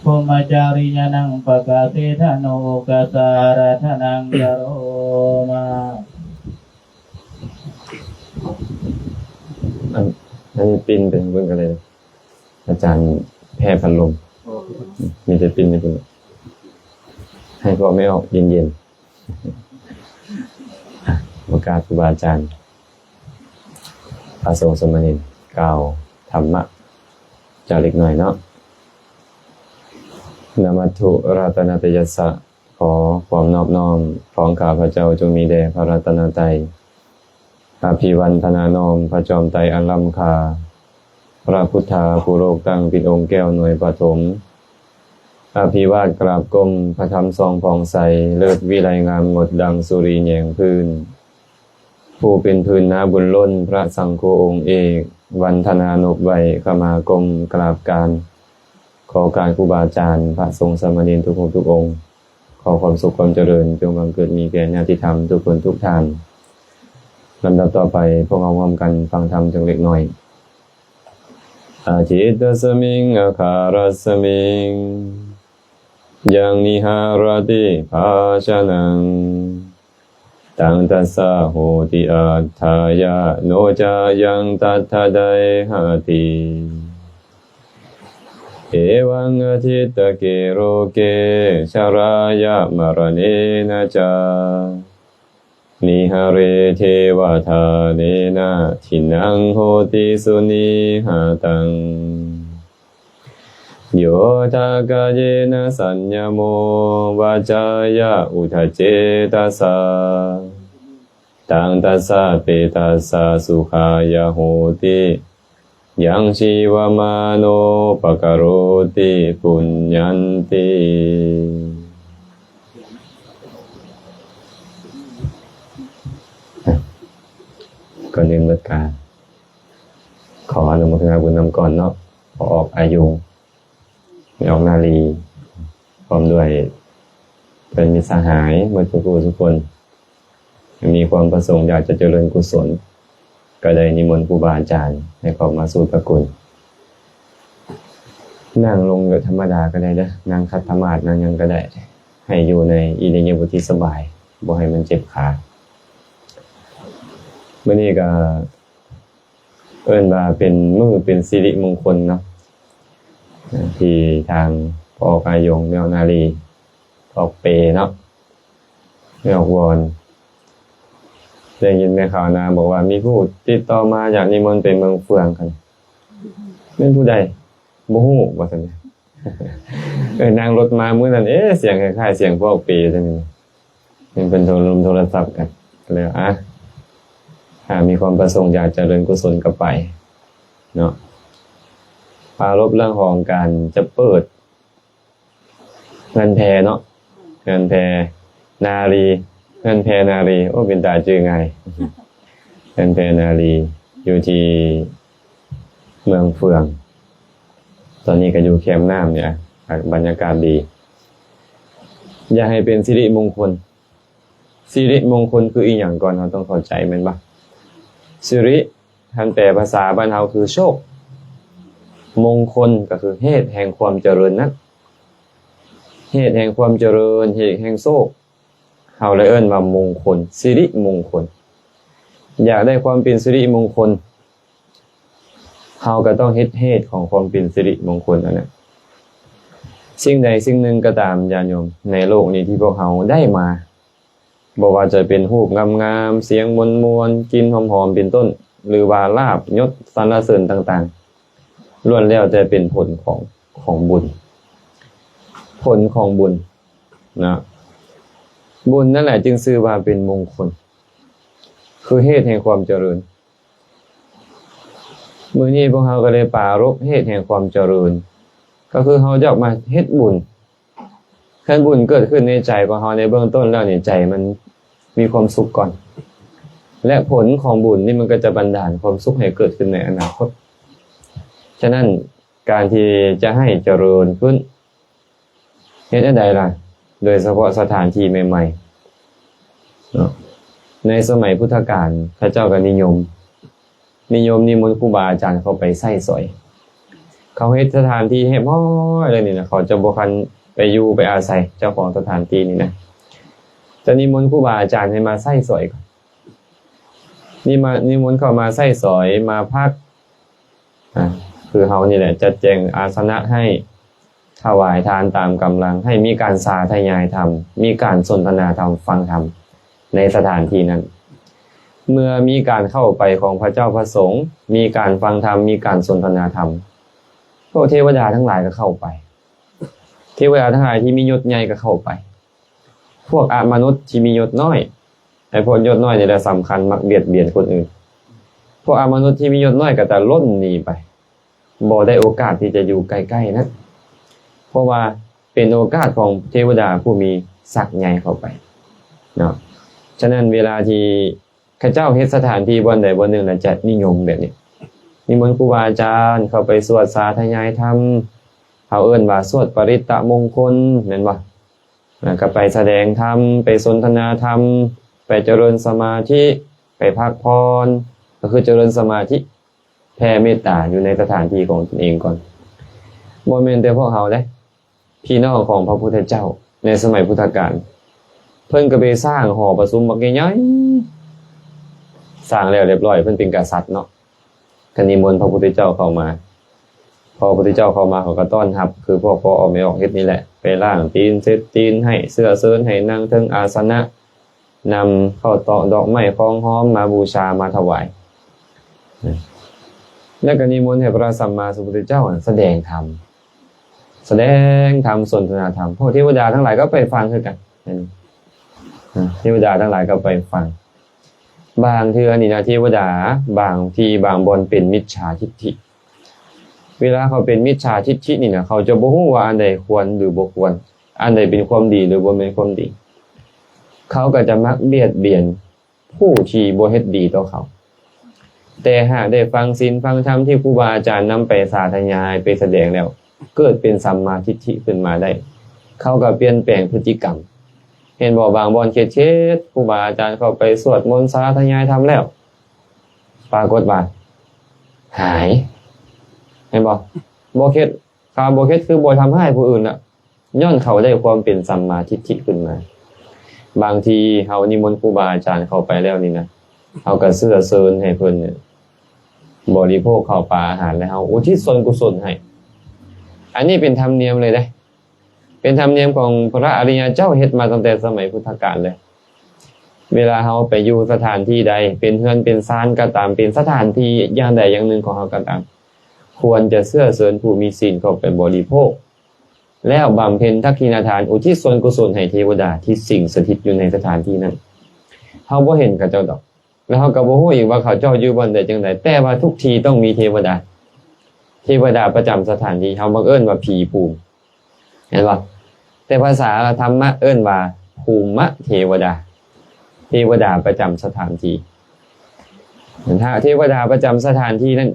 พรหมจริยานัง ปกาเสธานุโอกาสาราธนัง กโรมา ອັນ ອັນນີ້ປິ່ນໄປທາງເບິ່ງກັນເລີຍ ອາຈານແຜ່ພັດລົມ ມີແຕ່ປິ່ນໃຫ້ເພິ່ນ ໃຫ້ພໍ່ແມ່ອອກເຢັນໆ ໂອກາດຄູບາອາຈານ ພະສົງສາມະເນນ ກ່າວທຳມະຈັກເລັກນ້ອຍເນາະ. Namatthu ratanattayassa ຂໍຄວາມນອບນ້ອມຂອງຂ້າພະເຈົ້າຈົ່ງມີແດ່ພະລັດຕະນະໄຕ. Abhivandana ນອບນ້ອມພະຈອມໄຕອັນລ້ຳຄ່າ ພະພຸດທາຜູ້ໂລກຕັ້ງເປັນອົງແກ້ວໜ່ວຍປະຖົມ. ອະພິວາດກາບກົ້ມພະທຳສ່ອງຜ່ອງໃສ ເລີດວິໄລງາມງົດດັ່ງສຸລິແຍງພື້ນ ຜູ້ເປັນພື້ນນາບຸນລົ້ນ ພະສັງໂຄອົງເອກ ວັນທະນານົບໄຫວ້ ຂະມາກົ້ມກາບການ ຂໍການຄູບາອາຈານ ພະສົງສາມະເນນທຸກຮູບທຸກອົງ ຂໍຄວາມສຸກຄວາມຈະເລີນຈົ່ງບັງເກີດມີແກ່ຍາດຕິທຳທຸກຄົນທຸກທ່ານ. ລຳດັບຕໍ່ໄປ ພວກເຮົາຮ່ວມກັນຟັງທຳຈັກເລັກນ້ອຍ. Aṭṭhītasmiṃ ākārasmiṃ yaṃ nihārati bhāsanaṃ, taṃ tassa hoti atthāya, no ca yaṃ tattha deyhati. Evaṃ āddiṭṭhake loke jarāya maraṇena ca, nihāre devadānena dinnaṃ hoti sunihātaṃ. Yo taṃ kāyena saññamo, vācāya uda cetasā, taṃ tassa petassa sukhāya hoti, yaṃ jīvamāno pakaroti puññaṃ ti. ກ່ອນອື່ນໝົດກະຂໍອະນຸໂມທະນາບຸນນຳກ່ອນເນາະ ພໍ່ອອກອາຍຸ ແມ່ອອກນາລີ ພ້ອມດ້ວຍເພື່ອນມິດສະຫາຍໝົດທຸກຜູ້ທຸກຄົນ ມີຄວາມປະສົງຢາກຈະຈະເລີນກຸສົນ ກໍໄດ້ນິມົນຄູບາອາຈານໃຫ້ເຂົ້າມາສູ່ພະຄຸນ. ນັ່ງລົງແບບທຳມະດາກໍໄດ້ເດີ້ ນັ່ງຂັດຕະໝາດ ນັ່ງຫຍັງກໍໄດ້ ໃຫ້ຢູ່ໃນອິລິຍາບົດທີ່ສະບາຍ ບໍ່ໃຫ້ມັນເຈັບຂາ. ມື້ນີ້ກໍ ເອີ້ນວ່າເປັນມື້ເປັນສິລິມົງຄົນເນາະ ທີ່ທາງພໍ່ອອກອາຍົງ ແມ່ອອກນາລີ ອອກເປເນາະ ແມ່ອອກວອນ ໄດ້ຍິນແມ່ຂາວນາບອກວ່າ ມີຜູ້ຕິດຕໍ່ມາຢາກນິມົນໄປເມືອງເຟືອງ ແມ່ນຜູ້ໃດ ບໍ່ຮູ້ ວ່າຊັ້ນ. ເອີ ນັ່ງລົດມາມື້ນັ້ນ ເອະ ສຽງຄ້າຍໆສຽງພວກເປຈັ່ງນີ້ ເຫັນເພິ່ນໂທລົມໂທລະສັບກັນ ກໍເລີຍ ອະ ຫາກມີຄວາມປະສົງຢາກຈະເລີນກຸສົນກໍໄປເນາະ. ປາລົບເລື່ອງຂອງການຈະເປີດເຮືອນແພເນາະ ເຮືອນແພນາລີ ເຮືອນແພນາລີ ໂອ້ ເປັນຕາຈື່ງ່າຍ ເຮືອນແພນາລີ ຢູ່ທີ່ເມືອງເຟືອງ. ຕອນນີ້ກໍຢູ່ແຄມນ້ຳນີ້ ບັນຍາກາດດີ ຢາກໃຫ້ເປັນສິລິມົງຄົນ. ສິລິມົງຄົນຄືອີ່ຫຍັງກ່ອນ ເຮົາຕ້ອງເຂົ້າໃຈແມ່ນບໍ່? ສິລິ ຄັນແປພາສາບ້ານເຮົາຄືໂຊກ, ມົງຄົນກໍຄືເຫດແຫ່ງຄວາມຈະເລີນນັ້ນ, ເຫດແຫ່ງຄວາມຈະເລີນ, ເຫດແຫ່ງໂຊກ. ເຮົາເລີຍເອີ້ນວ່າມົງຄົນ, ສິລິມົງຄົນ. ຢາກໄດ້ຄວາມເປັນສິລິມົງຄົນ, ເຮົາກໍຕ້ອງເຮັດເຫດຂອງຄວາມເປັນສິລິມົງຄົນນັ້ນນະ. ສິ່ງໃດສິ່ງໜຶ່ງກໍຕາມ ຍາດໂຍມ, ໃນໂລກນີ້ທີ່ພວກເຮົາໄດ້ມາ, ບໍ່ວ່າຈະເປັນຮູບງາມໆ, ສຽງມ່ວນໆ, ກິ່ນຫອມໆ ເປັນຕົ້ນ, ຫຼືວ່າລາບຍົດສັນລະເສີນຕ່າງໆ, ລ້ວນແລ້ວແຕ່ເປັນຜົນຂອງ, ຂອງບຸນ, ຜົນຂອງບຸນ. ນະ ບຸນນັ້ນແຫຼະຈຶ່ງຊື່ວ່າເປັນມົງຄົນ ຄືເຫດແຫ່ງຄວາມຈະເລີນ. ມື້ນີ້ພວກເຮົາກໍໄດ້ປາລົບເຫດແຫ່ງຄວາມຈະເລີນ ກໍຄືເຮົາຢາກມາເຮັດບຸນ. ຄັນບຸນເກີດຂຶ້ນໃນໃຈຂອງເຮົາໃນເບື້ອງຕົ້ນແລ້ວນີ້ ໃຈມັນມີຄວາມສຸກກ່ອນ ແລະ ຜົນຂອງບຸນນີ້ມັນກໍຈະບັນດານຄວາມສຸກໃຫ້ເກີດຂຶ້ນໃນອະນາຄົດ. ສະນັ້ນ ການທີ່ຈະໃຫ້ຈະເລີນຂຶ້ນ ເຮັດແນວໃດລະ? ໂດຍສະເພາະສະຖານທີ່ໃໝ່ໆເນາະ. ໃນສະໄໝພຸດທະການ ເຂົາເຈົ້າກໍນິຍົມ, ນິຍົມນິມົນຄູບາອາຈານເຂົ້າໄປໃຊ້ສອຍ. ເຂົາເຮັດສະຖານທີ່ຮຽບຮ້ອຍເລີຍນີ້ນະ ເຂົາຈະບໍ່ຄັນໄປຢູ່ໄປອາໄສເຈົ້າຂອງສະຖານທີ່ນີ້ນະ ຈະນິມົນຄູບາອາຈານໃຫ້ມາໃຊ້ສອຍກ່ອນ ນິມະ ນິມົນເຂົ້າມາໃຊ້ສອຍ ມາພັກ ອາ ຄືເຮົານີ້ແຫຼະ ຈັດແຈງອາສະນະໃຫ້ ຖວາຍທານຕາມກຳລັງ ໃຫ້ມີການສາທະຍາຍທຳ ມີການສົນທະນາທຳ ຟັງທຳໃນສະຖານທີ່ນັ້ນ. ເມື່ອມີການເຂົ້າໄປຂອງພະເຈົ້າພະສົງ ມີການຟັງທຳ ມີການສົນທະນາທຳ ພວກເທວະດາທັງຫຼາຍກໍເຂົ້າໄປ ເທວະດາທັງຫຼາຍທີ່ມີຍົດໃຫຍ່ກໍເຂົ້າໄປ ພວກອະມະນຸດທີ່ມີຍົດນ້ອຍ ໄອ້ພວກຍົດນ້ອຍນີ້ແຫຼະສຳຄັນ ມັກບຽດບຽນຄົນອື່ນ ພວກອະມະນຸດທີ່ມີຍົດນ້ອຍກໍຈະຫຼົ່ນໜີໄປ ບໍ່ໄດ້ໂອກາດທີ່ຈະຢູ່ໃກ້ໆນັ້ນ ເພາະວ່າເປັນໂອກາດຂອງເທວະດາຜູ້ມີສັກໃຫຍ່ເຂົ້າໄປເນາະ. ສະນັ້ນເວລາທີ່ເຂົາເຈົ້າເຮັດສະຖານທີ່ບ່ອນໃດບ່ອນໜຶ່ງ ແລ້ວຈະນິຍົມແບບນີ້ ນິມົນຄູບາອາຈານເຂົ້າໄປສວດສາທະຍາຍທຳ ເຮົາເອີ້ນວ່າສວດປະລິດຕະມົງຄົນ ແມ່ນບໍ່? ແລ້ວກໍໄປສະແດງທຳ ໄປສົນທະນາທຳ ໄປຈະເລີນສະມາທິ ໄປພັກຜ່ອນ ກໍຄືຈະເລີນສະມາທິ ແຜ່ເມດຕາຢູ່ໃນສະຖານທີ່ຂອງຕົນເອງກ່ອນ. ບໍ່ແມ່ນແຕ່ພວກເຮົາເດ້ ພີ່ນ້ອງຂອງພະພຸດທະເຈົ້າໃນສະໄໝພຸດທະການ ເພິ່ນກໍໄປສ້າງຫໍປະຊຸມບັກໃຫຍ່ໆ ສ້າງແລ້ວລຽບຮ້ອຍ ເພິ່ນເປັນກະສັດເນາະ ກໍນິມົນພະພຸດທະເຈົ້າເຂົ້າມາ. ພໍພະພຸດທະເຈົ້າເຂົ້າມາ ເຂົາກໍຕ້ອນຮັບ ຄືພວກພໍ່ອອກແມ່ອອກເຮັດນີ້ແຫຼະ ໄປລ້າງຕີນ ເຊັດຕີນໃຫ້ ເຊື້ອເຊີນໃຫ້ນັ່ງເທິງອາສະນະ ນຳເຂົ້າຕອກ ດອກໄມ້ ຂອງຫອມມາບູຊາ ມາຖວາຍ ແລ້ວກໍນິມົນໃຫ້ພະສຳມາສຳພຸດທະເຈົ້າສະແດງທຳ ສະແດງທຳ ສົນທະນາທຳ ພວກເທວະດາທັງຫຼາຍກໍໄປຟັງຄືກັນ ເທວະດາທັງຫຼາຍກໍໄປຟັງ. ບາງເທື່ອນີ້ນະ ເທວະດາບາງທີ່ບາງບ່ອນເປັນມິດສາທິດຖິ ເວລາເຂົາເປັນມິດສາທິດຖິນີ້ນະ ເຂົາຈະບໍ່ຮູ້ວ່າອັນໃດຄວນ ຫຼື ບໍ່ຄວນ ອັນໃດເປັນຄວາມດີ ຫຼື ບໍ່ແມ່ນຄວາມດີ ເຂົາກໍຈະມັກບຽດບຽນຜູ້ທີ່ບໍ່ເຮັດດີຕໍ່ເຂົາ. ແຕ່ຫາກໄດ້ຟັງສິນຟັງທຳທີ່ຄູບາອາຈານນຳໄປສາທະຍາຍ ໄປສະແດງແລ້ວ ເກີດເປັນສຳມາທິດຖິຂຶ້ນມາໄດ້ ເຂົາກໍປ່ຽນແປງພຶດຕິກຳ. ເຫັນບໍ່? ບາງບ່ອນເຂດໆ ຄູບາອາຈານເຂົ້າໄປສວດມົນສາທະຍາຍທຳແລ້ວ ປາກົດວ່າຫາຍ ເຫັນບໍ່? ບໍ່ເຮັດ ຄຳວ່າບໍ່ເຮັດ ຄືບໍ່ທຳຮ້າຍຜູ້ອື່ນນະ ຍ້ອນເຂົາໄດ້ຄວາມເປັນສຳມາທິດຖິຂຶ້ນມາ. ບາງທີເຮົານິມົນຄູບາອາຈານເຂົ້າໄປແລ້ວນີ້ນະ ເຮົາກໍເຊື້ອເຊີນໃຫ້ເພິ່ນບໍລິໂພກເຂົ້າປາອາຫານ ແລະ ເຮົາອຸທິດສ່ວນກຸສົນໃຫ້. ອັນນີ້ເປັນທຳນຽມເລີຍເດ້ ເປັນທຳນຽມຂອງພະອະລິຍະເຈົ້າ ເຮັດມາຕັ້ງແຕ່ສະໄໝພຸດທະການເລີຍ. ເວລາເຮົາໄປຢູ່ສະຖານທີ່ໃດ ເປັນເຮືອນເປັນຊານກໍຕາມ ເປັນສະຖານທີ່ຢ່າງໃດຢ່າງໜຶ່ງຂອງເຮົາກໍຕາມ ຄວນຈະເຊື້ອເຊີນຜູ້ມີສິນເຂົ້າໄປບໍລິໂພກ ແລ້ວບຳເພັນທັກຂິນາທານ ອຸທິດສ່ວນກຸສົນໃຫ້ເທວະດາທີ່ສິງສະຖິດຢູ່ໃນສະຖານທີ່ນັ້ນ. ເຮົາບໍ່ເຫັນເຂົາເຈົ້າດອກ ແລະ ເຮົາກໍບໍ່ຮູ້ອີກວ່າເຂົາເຈົ້າຢູ່ບ່ອນໃດຈັ່ງໃດ ແຕ່ວ່າທຸກທີ່ຕ້ອງມີເທວະດາ ເທວະດາປະຈຳສະຖານທີ່ ເຮົາມັກເອີ້ນວ່າຜີປູມ ເຫັນບໍ່? ແຕ່ພາສາທຳມະເອີ້ນວ່າພູມະເທວະດາ ເທວະດາປະຈຳສະຖານທີ່. ຖ້າເທວະດາປະຈຳສະຖານທີ່ນັ້ນ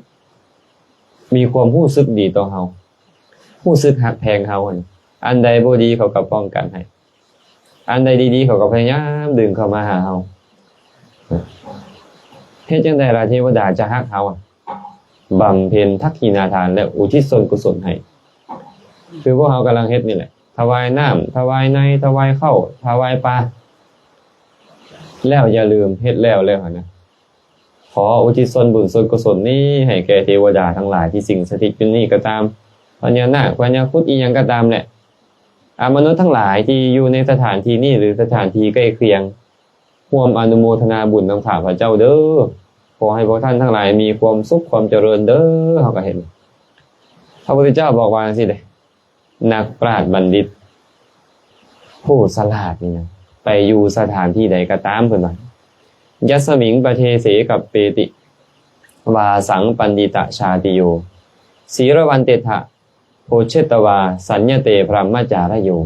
ມີຄວາມຮູ້ສຶກດີຕໍ່ເຮົາ ຮູ້ສຶກຮັກແພງເຮົາ ອັນໃດບໍ່ດີເຂົາກໍປ້ອງກັນໃຫ້ ອັນໃດດີໆ ເຂົາກໍພະຍາຍາມດຶງເຂົ້າມາຫາເຮົາ. ເຮັດຈັ່ງໃດລະເທວະດາຈະຮັກເຮົາ? ບຳເພັນທັກຂິນາທານ ແລະ ອຸທິດສ່ວນກຸສົນໃຫ້ ຄືພວກເຮົາກຳລັງເຮັດນີ້ແຫຼະ ຖວາຍນ້ຳ ຖວາຍໃນ ຖວາຍເຂົ້າ ຖວາຍປາ ແລ້ວຢ່າລືມເຮັດແລ້ວແລ້ວຫັ້ນນະ ຂໍອຸທິດສ່ວນບຸນສ່ວນກຸສົນນີ້ໃຫ້ແກ່ເທວະດາທັງຫຼາຍທີ່ສິງສະຖິດຢູ່ນີ້ກໍຕາມ ພະຍານາກ ພະຍາຄຸດ ອີ່ຫຍັງກໍຕາມແຫຼະ ອະມະນຸດທັງຫຼາຍທີ່ຢູ່ໃນສະຖານທີ່ນີ້ ຫຼື ສະຖານທີ່ໃກ້ຄຽງ ຮ່ວມອະນຸໂມທະນາບຸນນຳຂ້າພະເຈົ້າເດີ້ ຂໍໃຫ້ພວກທ່ານທັງຫຼາຍມີຄວາມສຸກຄວາມຈະເລີນເດີ້. ເຮົາກໍເຫັນ ພະພຸດທະເຈົ້າບອກວ່າຈັ່ງຊີ້ເດ້ ນັກປາດບັນດິດ ຜູ້ສະຫຼາດນີ້ນະ ໄປຢູ່ສະຖານທີ່ໃດກໍຕາມ ເພິ່ນວ່າ Yasmiṃ padese kappeti vāsaṃ paṇḍitajātiyo, sīlavantettha bhojetvā saññate brahmacāriyo.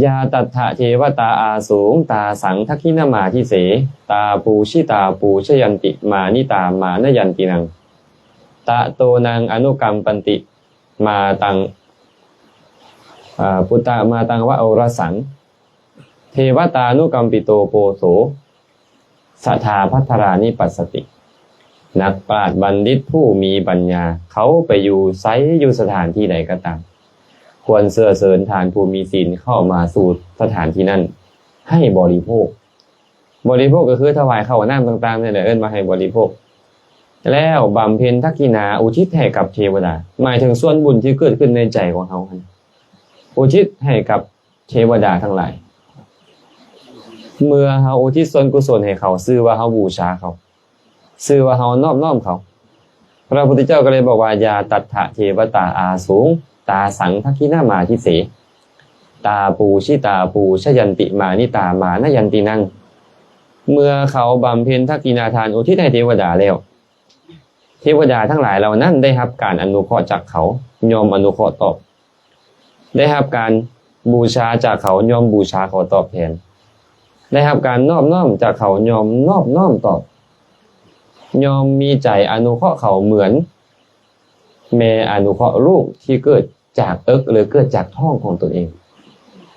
Yā tattha devatā āsuṃ tāsaṃ dakkhiṇamādise, tā pūjitā pūjayanti, mānitā mānayanti naṃ. Tato naṃ anukampanti mātaṃ, ā, putā mātaṃ va aurasaṃ. Devatānukampito poso sadā bhadrani passati. ນັກປາດບັນດິດຜູ້ມີປັນຍາ ເຂົາໄປຢູ່ໃສ ຢູ່ສະຖານທີ່ໃດກໍຕາມ ຄວນເຊື້ອເຊີນທ່ານຜູ້ມີສິນເຂົ້າມາສູ່ສະຖານທີ່ນັ້ນ ໃຫ້ບໍລິໂພກ. ບໍລິໂພກກໍຄືຖວາຍເຂົ້ານ້ຳຕ່າງໆນີ້ແຫຼະ ເອີ້ນວ່າໃຫ້ບໍລິໂພກ. ແລ້ວບຳເພັນທັກຂິນາອຸທິດໃຫ້ກັບເທວະດາ ໝາຍເຖິງສ່ວນບຸນທີ່ເກີດຂຶ້ນໃນໃຈຂອງເຮົາຫັ້ນ ອຸທິດໃຫ້ກັບເທວະດາທັງຫຼາຍ. ເມື່ອເຮົາອຸທິດສ່ວນກຸສົນໃຫ້ເຂົາ ຊື່ວ່າເຮົາບູຊາເຂົາ ຊື່ວ່າເຮົານອບນ້ອມເຂົາ. ພະພຸດທະເຈົ້າກໍເລີຍບອກວ່າ ຢາຕັດຖະເທວະຕາອາສຸງ ຕາສັງທັກຂິນາມາທິເສ ຕາປູຊິຕາປູຊະຍັນຕິ ມານິຕາມານະຍັນຕິນັງ. ເມື່ອເຂົາບຳເພັນທັກຂິນາທານອຸທິດໃຫ້ເທວະດາແລ້ວ ເທວະດາທັງຫຼາຍເຫຼົ່ານັ້ນໄດ້ຮັບການອະນຸເຄາະຈາກເຂົາ ຍ່ອມອະນຸເຄາະຕອບ. ໄດ້ຮັບການບູຊາຈາກເຂົາ ຍ່ອມບູຊາເຂົາຕອບແທນ. ໄດ້ຮັບການນອບນ້ອມຈາກເຂົາ ຍ່ອມນອບນ້ອມຕອບ. ຍ່ອມມີໃຈອະນຸເຄາະເຂົາເໝືອນແມ່ອະນຸເຄາະລູກທີ່ເກີດຈາກເອິກ ຫຼື ເກີດຈາກທ້ອງຂອງຕົນເອງ.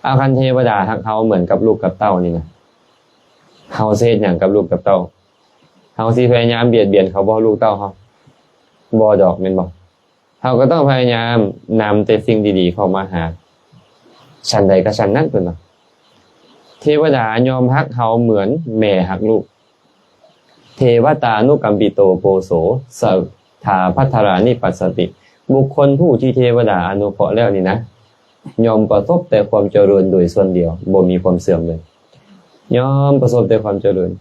ເອົາ ຄັນເທວະດາຮັກເຮົາເໝືອນກັບລູກກັບເຕົ້ານີ້ນະ ເຮົາຊິເຮັດຫຍັງກັບລູກກັບເຕົ້າ? ເຮົາຊິພະຍາຍາມບຽດບຽນເຂົາບໍ່ ລູກເຕົ້າເຮົາ? ບໍ່ດອກ ແມ່ນບໍ່? ເຮົາກໍຕ້ອງພະຍາຍາມນຳແຕ່ສິ່ງດີໆເຂົ້າມາຫາ. ສັນໃດກໍສັນນັ້ນ ເພິ່ນວ່າ ເທວະດາຍອມຮັກເຮົາເໝືອນແມ່ຮັກລູກ. ເທວະຕານຸກຳປິໂຕໂປໂສ ສະຖາພັດທະລານິປັດສະຕິ. ບຸກຄົນຜູ້ທີ່ເທວະດາອະນຸເຄາະແລ້ວນີ້ນະ ຍ່ອມປະສົບແຕ່ຄວາມຈະເລີນໂດຍສ່ວນດຽວ ບໍ່ມີຄວາມເສື່ອມເລີຍ. ຍ່ອມປະສົບແຕ່ຄວາມຈະເລີນ.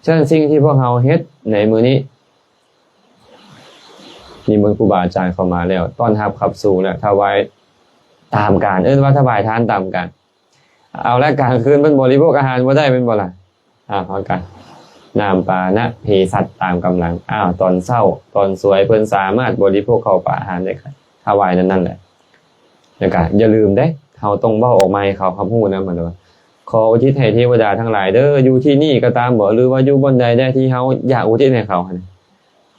ສະນັ້ນ ສິ່ງທີ່ພວກເຮົາເຮັດໃນມື້ນີ້ ນິມົນຄູບາອາຈານເຂົ້າມາແລ້ວ ຕ້ອນຮັບຂັບສູ່ແລ້ວ ຖວາຍຕາມການ ເອີ້ນວ່າຖວາຍທານຕາມການ. ເອົາລະ ກາງຄືນເພິ່ນບໍລິໂພກອາຫານບໍ່ໄດ້ແມ່ນບໍ່ລະ? ເອົາ ເຮົາກະນ້ຳປານະເພສັດຕາມກຳລັງ. ອ້າວ ຕອນເຊົ້າຕອນສວຍເພິ່ນສາມາດບໍລິໂພກເຂົ້າປາອາຫານໄດ້ ກະຖວາຍນັ້ນນັ້ນແຫຼະ. ແລ້ວກະຢ່າລືມເດ້ ເຮົາຕ້ອງເວົ້າອອກມາໃຫ້ເຂົາຮັບຮູ້ນຳ ເພິ່ນວ່າ ຂໍອຸທິດໃຫ້ເທວະດາທັງຫຼາຍເດີ້ ຢູ່ທີ່ນີ້ກໍຕາມບໍ ຫຼືວ່າຢູ່ບ່ອນໃດແດ່ທີ່ເຮົາຢາກອຸທິດໃຫ້ເຂົາຫັ້ນ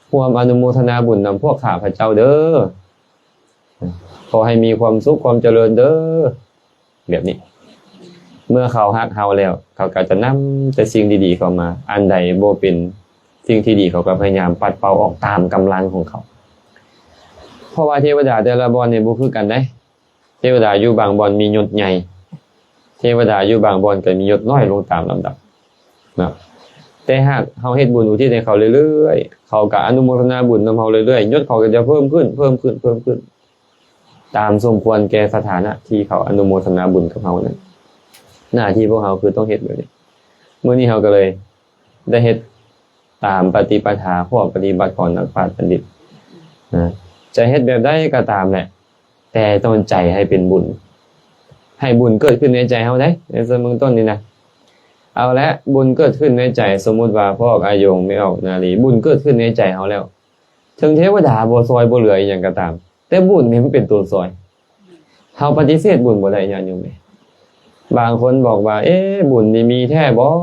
ຮ່ວມອະນຸໂມທະນາບຸນນຳພວກຂ້າພະເຈົ້າເດີ້. ຂໍໃຫ້ມີຄວາມສຸກຄວາມຈະເລີນເດີ້ ແບບນີ້. ເມື່ອເຂົາຮັກເຮົາແລ້ວ ເຂົາກໍຈະນຳແຕ່ສິ່ງດີໆເຂົ້າມາ. ອັນໃດບໍ່ເປັນສິ່ງທີ່ດີ ເຂົາກໍພະຍາຍາມປັດເປົ່າອອກຕາມກຳລັງຂອງເຂົາ. ເພາະວ່າເທວະດາແຕ່ລະບ່ອນນີ້ບໍ່ຄືກັນເດ້. ເທວະດາຢູ່ບາງບ່ອນມີຍົດໃຫຍ່ ເທວະດາຢູ່ບາງບ່ອນກໍມີຍົດນ້ອຍລົງຕາມລຳດັບເນາະ. ແຕ່ຫາກເຮົາເຮັດບຸນອຸທິດໃຫ້ເຂົາເລື້ອຍໆ ເຂົາກໍອະນຸໂມທະນາບຸນນຳເຮົາເລື້ອຍໆ ຍົດເຂົາກໍຈະເພີ່ມຂຶ້ນ ເພີ່ມຂຶ້ນ ເພີ່ມຂຶ້ນ ຕາມສົມຄວນແກ່ສະຖານະທີ່ເຂົາອະນຸໂມທະນາບຸນກັບເຮົານັ້ນ. ໜ້າທີ່ພວກເຮົາຄືຕ້ອງເຮັດແບບນີ້. ມື້ນີ້ເຮົາກໍເລີຍໄດ້ເຮັດຕາມປະຕິປະທາ ຂໍ້ປະຕິບັດຂອງນັກປາດບັນດິດນະ. ຈະເຮັດແບບໃດກໍຕາມແຫຼະ ແຕ່ຕ້ອງໃຈໃຫ້ເປັນບຸນ ໃຫ້ບຸນເກີດຂຶ້ນໃນໃຈເຮົາໄດ໋ ໃນສ່ວນເບື້ອງຕົ້ນນີ້ນະ. ເອົາລະ ບຸນເກີດຂຶ້ນໃນໃຈ ສົມມຸດວ່າພວກອາຍົງ ແມ່ອອກ ນາລີ ບຸນເກີດຂຶ້ນໃນໃຈເຮົາແລ້ວ ເຖິງເທວະດາບໍ່ຊ່ອຍບໍ່ເຫຼືອອີ່ຫຍັງກໍຕາມ ແຕ່ບຸນນີ້ມັນເປັນຕົວຊ່ອຍ. ເຮົາປະຕິເສດບຸນບໍ່ໄດ້ ຍາດໂຍມເອີຍ. ບາງຄົນບອກວ່າ ເອ ບຸນນີ້ມີແທ້ບໍ່?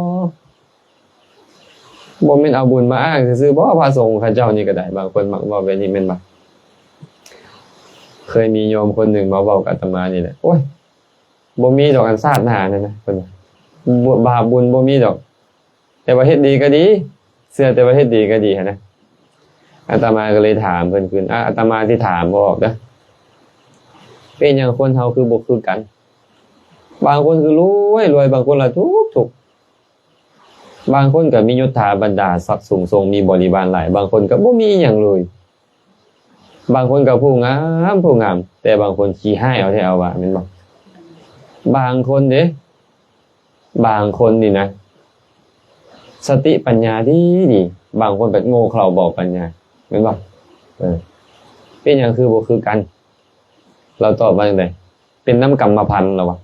ບໍ່ແມ່ນເອົາບຸນມາອ້າງຊື່ໆບໍ? ພະສົງເຂົາເຈົ້ານີ້ກໍໄດ້ ບາງຄົນມັກເວົ້າແບບນີ້ແມ່ນບໍ່? ເຄີຍມີໂຍມຄົນໜຶ່ງມາເວົ້າກັບອາດຕະມານີ້ແຫຼະ ໂອ້ຍ ບໍ່ມີດອກ ອັນຊາດໜ້ານັ້ນນະ ເພິ່ນວ່າ ບາບບຸນບໍ່ມີດອກ ແຕ່ວ່າເຮັດດີກໍດີ ເຊື່ອແຕ່ວ່າເຮັດດີກໍດີຫັ້ນນະ. ອາດຕະມາກໍເລີຍຖາມເພິ່ນຄືນ ອາ ອາດຕະມາຊິຖາມບໍ່ອອກເດີ້ ເປັນຫຍັງຄົນເຮົາຄືບໍ່ຄືກັນ? ບາງຄົນຄືລວຍໆ ບາງຄົນລະທຸກໆ ບາງຄົນກໍມີຍົດຖາບັນດາສັກສູງສົ່ງ ມີບໍລິວານຫຼາຍ ບາງຄົນກໍບໍ່ມີຫຍັງເລີຍ. ບາງຄົນກໍຜູ້ງາມ ຜູ້ງາມ ແຕ່ບາງຄົນຂີ້ຮ້າຍເອົາແທ້ເອົາວ່າ ແມ່ນບໍ່? ບາງຄົນເດ້ ບາງຄົນນີ້ນະ ສະຕິປັນຍາດີໆ ບາງຄົນແບບໂງ່ເຂລາບໍ່ປັນຍາ ແມ່ນບໍ່? ເອີ ເປັນຫຍັງຄືບໍ່ຄືກັນ? ລາວຕອບວ່າຈັ່ງໃດ? ເປັນນຳກຳມະພັນລະວະ.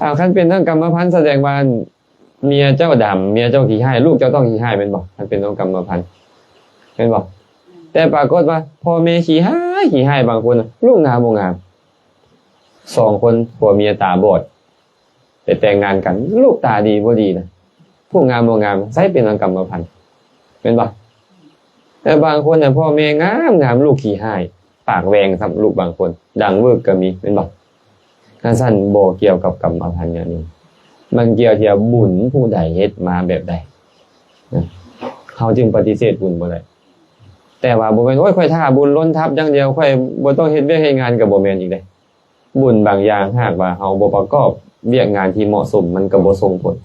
ອ້າວ ຄັນເປັນນຳກຳມະພັນ ສະແດງວ່າ ເມຍເຈົ້າດຳ ເມຍເຈົ້າຂີ້ຮ້າຍ ລູກເຈົ້າຕ້ອງຂີ້ຮ້າຍແມ່ນບໍ່? ຄັນເປັນນຳກຳມະພັນ ແມ່ນບໍ່? ແຕ່ປາກົດວ່າພໍ່ແມ່ຂີ້ຮ້າຍ ຂີ້ຮ້າຍ ບາງຄົນນະ ລູກງາມບໍ່ງາມ. ສອງຄົນຜົວເມຍຕາບອດ ໄປແຕ່ງງານກັນ ລູກຕາດີບໍ່ດີນະ ຜູ້ງາມບໍ່ງາມ ໃສເປັນນຳກຳມະພັນ ແມ່ນບໍ່? ແຕ່ບາງຄົນນະ ພໍ່ແມ່ງາມໆ ລູກຂີ້ຮ້າຍ ປາກແຫວ່ງຊ້ຳ ລູກບາງຄົນ ດັງເວີກກໍມີ ແມ່ນບໍ່? ຄັນຊັ້ນບໍ່ກ່ຽວກັບກຳມະພັນຫຍັງນີ້ ມັນກ່ຽວທີ່ວ່າບຸນຜູ້ໃດເຮັດມາແບບໃດນະ. ຮົາຈຶ່ງປະຕິເສດບຸນບໍ່ໄດ້. ແຕ່ວ່າບໍ່ແມ່ນ ໂອ້ຍ ຂ້ອຍຖ້າບຸນລົ້ນທັບຢ່າງດຽວ ຂ້ອຍບໍ່ຕ້ອງເຮັດວຽກເຮັດງານ ກໍບໍ່ແມ່ນອີກເດ້. ບຸນບາງຢ່າງ ຫາກວ່າເຮົາບໍ່ປະກອບວຽກງານທີ່ເໝາະສົມ ມັນກໍບໍ່ສົ່ງຜົນ.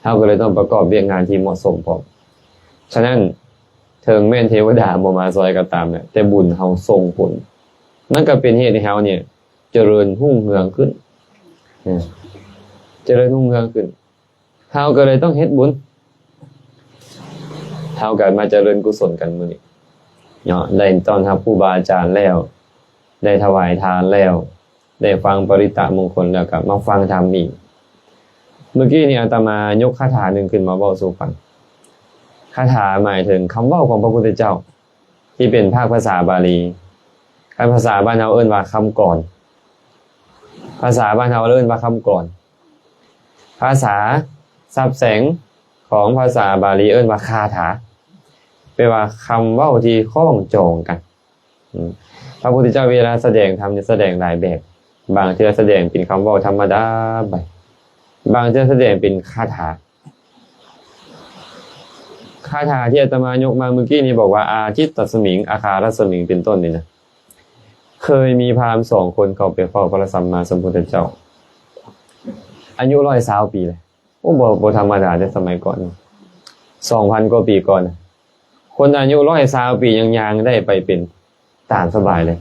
ເຮົາກໍເລີຍຕ້ອງປະກອບວຽກງານທີ່ເໝາະສົມພ້ອມ. ສະນັ້ນ ເຖິງແມ່ນເທວະດາບໍ່ມາຊ່ອຍກໍຕາມແຫຼະ ແຕ່ບຸນເຮົາສົ່ງຜົນ ມັນກໍເປັນເຫດໃຫ້ເຮົານີ້ຈະເລີນຮຸ່ງເຮືອງຂຶ້ນ ຈະເລີນຮຸ່ງເຮືອງຂຶ້ນ. ເຮົາກໍເລີຍຕ້ອງເຮັດບຸນ ເຮົາກໍມາຈະເລີນກຸສົນກັນມື້ນີ້ເນາະ. ໄດ້ຕ້ອນຮັບຄູບາອາຈານແລ້ວ ໄດ້ຖວາຍທານແລ້ວ ໄດ້ຟັງປະລິດຕະມົງຄົນແລ້ວ ກໍມາຟັງທຳອີກ. ເມື່ອກີ້ນີ້ອາດຕະມາຍົກຄາຖາໜຶ່ງຂຶ້ນມາເວົ້າສູ່ຟັງ. ຄາຖາໝາຍເຖິງຄຳເວົ້າຂອງພະພຸດທະເຈົ້າ ທີ່ເປັນພາກພາສາບາລີ. ຄັນພາສາບ້ານເຮົາເອີ້ນວ່າຄຳກອນ. ພາສາບ້ານເຮົາເອີ້ນວ່າຄຳກອນ. ພາສາສັບແສງຂອງພາສາບາລີເອີ້ນວ່າຄາຖາ ແປວ່າຄຳເວົ້າທີ່ຄ້ອງຈອງກັນ. ອາ ພະພຸດທະເຈົ້າເວລາສະແດງທຳນີ້ສະແດງຫຼາຍແບບ. ບາງເທື່ອສະແດງເປັນຄຳເວົ້າທຳມະດາໄປ, ບາງເທື່ອສະແດງເປັນຄາຖາ. ຄາຖາທີ່ອາດຕະມາຍົກມາມື້ກີ້ນີ້ບອກວ່າ ອາທິດຕັດສະມິງ ອາຄາລັດສະມິງ ເປັນຕົ້ນນີ້ນະ ເຄີຍມີພາມສອງຄົນເຂົ້າໄປເຝົ້າພະສຳມາສຳພຸດທະເຈົ້າ ອາຍຸຮ້ອຍຊາວປີເລີຍ. ໂອ້ ບໍ່ ບໍ່ທຳມະດາເດ້ ສະໄໝກ່ອນ ສອງພັນກວ່າປີກ່ອນ ຄົນອາຍຸຮ້ອຍຊາວປີຍັງຍ່າງໄດ້ໄປເປັນ ຕາມສະບາຍເລີຍ.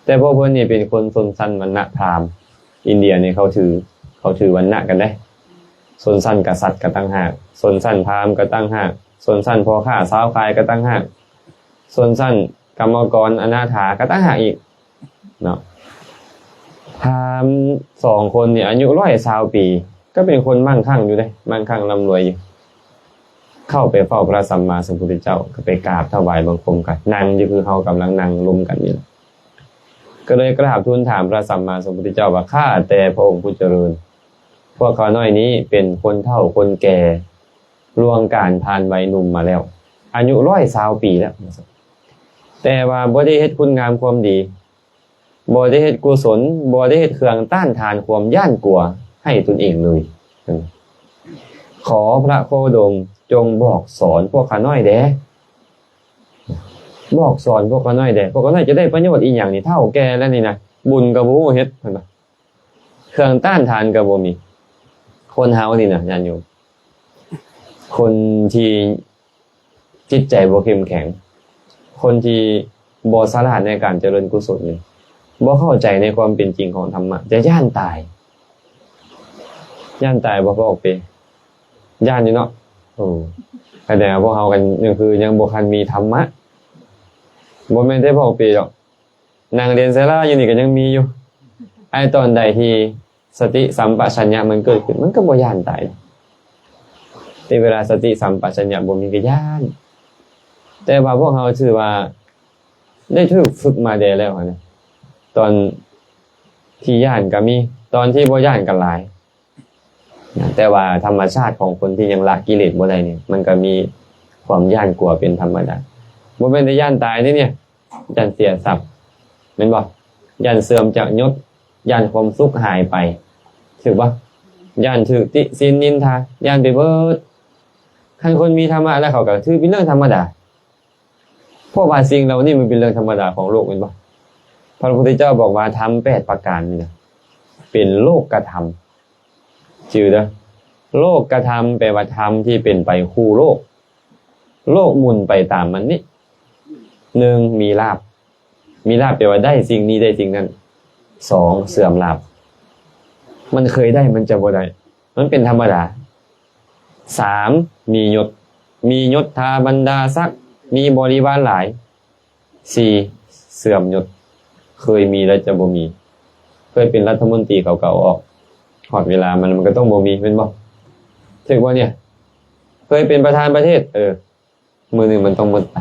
ແຕ່ພວກເພິ່ນນີ້ເປັນຄົນຊົນຊັ້ນວັນນະພາມ. ອິນເດຍນີ້ເຂົາຖື ເຂົາຖືວັນນະກັນເດ້. ຊົນຊັ້ນກະສັດກໍຕ່າງຫາກ, ຊົນຊັ້ນພາມກໍຕ່າງຫາກ, ຊົນຊັ້ນພໍ່ຄ້າຊາວຂາຍກໍຕ່າງຫາກ, ຊົນຊັ້ນກຳມະກອນອະນາຖາກໍຕ່າງຫາກອີກເນາະ. ພາມສອງຄົນນີ້ອາຍຸຮ້ອຍຊາວປີ ກໍເປັນຄົນມັ່ງຄັ່ງຢູ່ເດ້, ມັ່ງຄັ່ງລ່ຳລວຍຢູ່. ເຂົ້າໄປເຝົ້າພະສຳມາສຳພຸດທະເຈົ້າ ກໍໄປກາບຖວາຍບັງຄົມກັນ, ນັ່ງຢູ່ຄືເຮົາກຳລັງນັ່ງລົມກັນນີ້ແຫຼະ. ກໍເລີຍກາບທູນຖາມພະສຳມາສຳພຸດທະເຈົ້າວ່າ ຂ້າແຕ່ພະອົງຜູ້ຈະເລີນ, ພວກຂ້ານ້ອຍນີ້ເປັນຄົນເຖົ້າຄົນແກ່ ລ່ວງການຜ່ານໄວໜຸ່ມມາແລ້ວ, ອາຍຸຮ້ອຍຊາວປີແລ້ວ, ແຕ່ວ່າບໍ່ໄດ້ເຮັດຄຸນງາມຄວາມດີ. ບໍ່ໄດ້ເຮັດກຸສົນ, ບໍ່ໄດ້ເຮັດເຄື່ອງຕ້ານທານຄວາມຢ້ານກົວໃຫ້ຕົນເອງເລີຍ. ຂໍພະໂຄດົມຈົ່ງບອກສອນພວກຂ້ານ້ອຍແດ່, ບອກສອນພວກຂ້ານ້ອຍແດ່. ພວກຂ້ານ້ອຍຈະໄດ້ປະໂຫຍດອີ່ຫຍັງນີ້? ເຖົ້າແກ່ແລ້ວນີ້ນະ, ບຸນກໍບໍ່ຮູ້ເຮັດ, ເພິ່ນວ່າ ເຄື່ອງຕ້ານທານກໍບໍ່ມີ. ຄົນເຮົານີ້ນະ ຍາດໂຍມ, ຄົນທີ່ ຈິດໃຈບໍ່ເຂັ້ມແຂງ, ຄົນທີ່ບໍ່ສະຫຼາດໃນການຈະເລີນກຸສົນນີ້, ບໍ່ເຂົ້າໃຈໃນຄວາມເປັນຈິງຂອງທຳມະ, ຈະຢ້ານຕາຍ. ຢ້ານຕາຍບໍ່ ພວກເປ? ຢ້ານຢູ່ເນາະ. ໂອ້ ສະແດງວ່າພວກເຮົາກັນຍັງຄືຍັງບໍ່ທັນມີທຳມະ. ບໍ່ແມ່ນແຕ່ພວກເປດອກ, ນັ່ງເລນເຊລາຢູ່ນີ້ກໍຍັງມີຢູ່. ໄອ້ຕອນໃດທີ່ ສະຕິສຳປະຊັນຍະມັນເກີດຂຶ້ນ, ມັນກໍບໍ່ຢ້ານຕາຍ. ແຕ່ເວລາສະຕິສຳປະຊັນຍະບໍ່ມີກໍຢ້ານ. ແຕ່ວ່າພວກເຮົາຖືວ່າໄດ້ຖືກຝຶກມາແດ່ແລ້ວຫັ້ນນະ, ຕອນທີ່ຢ້ານກໍມີ, ຕອນທີ່ບໍ່ຢ້ານກໍຫຼາຍ. ແຕ່ວ່າທຳມະຊາດຂອງຄົນທີ່ຍັງລະກິເລດບໍ່ໄດ້ນີ້, ມັນກໍມີຄວາມຢ້ານກົວເປັນທຳມະດາ. ບໍ່ແມ່ນແຕ່ຢ້ານຕາຍເດ້ນີ້, ຢ້ານເສຍຊັບ ແມ່ນບໍ່? ຢ້ານເສື່ອມຈາກຍົດ, ຢ້ານຄວາມສຸກຫາຍໄປ, ຖືກບໍ່? ຢ້ານຖືກຕິຊິນນິນທາ, ຢ້ານໄປເບີດ. ຄັນຄົນມີທຳມະແລ້ວ ເຂົາກໍຖືເປັນເລື່ອງທຳມະດາ, ເພາະວ່າສິ່ງເຫຼົ່ານີ້ມັນເປັນເລື່ອງທຳມະດາຂອງໂລກ, ແມ່ນບໍ່? ພະພຸດທະເຈົ້າບອກວ່າທຳແປດປະການນີ້ນະ ເປັນໂລກກະທຳ. ຈື່ເດີ້, ໂລກກະທຳແປວ່າທຳທີ່ເປັນໄປຄູ່ໂລກ. ໂລກໝູນໄປຕາມມັນນີ້. ໜຶ່ງ ມີລາບ. ມີລາບແປວ່າໄດ້ສິ່ງນີ້ໄດ້ສິ່ງນັ້ນ. ສອງ ເສື່ອມລາບ. ມັນເຄີຍໄດ້ ມັນຈະບໍ່ໄດ້. ມັນເປັນທຳມະດາ. ສາມ ມີຍົດ. ມີຍົດຖາບັນດາສັກ, ມີບໍລິວານຫຼາຍ. ສີ່ ເສື່ອມຍົດ. ເຄີຍມີແລ້ວຈະບໍ່ມີ. ເຄີຍເປັນລັດຖະມົນຕີ ເຂົາກໍເອົາອອກ. ຮອດເວລາມັນ ມັນກໍຕ້ອງບໍ່ມີ, ແມ່ນບໍ່? ຖືກບໍ່ເນຍ? ເຄີຍເປັນປະທານປະເທດ, ເອີ, ມື້ໜຶ່ງມັນຕ້ອງໝົດໄປ.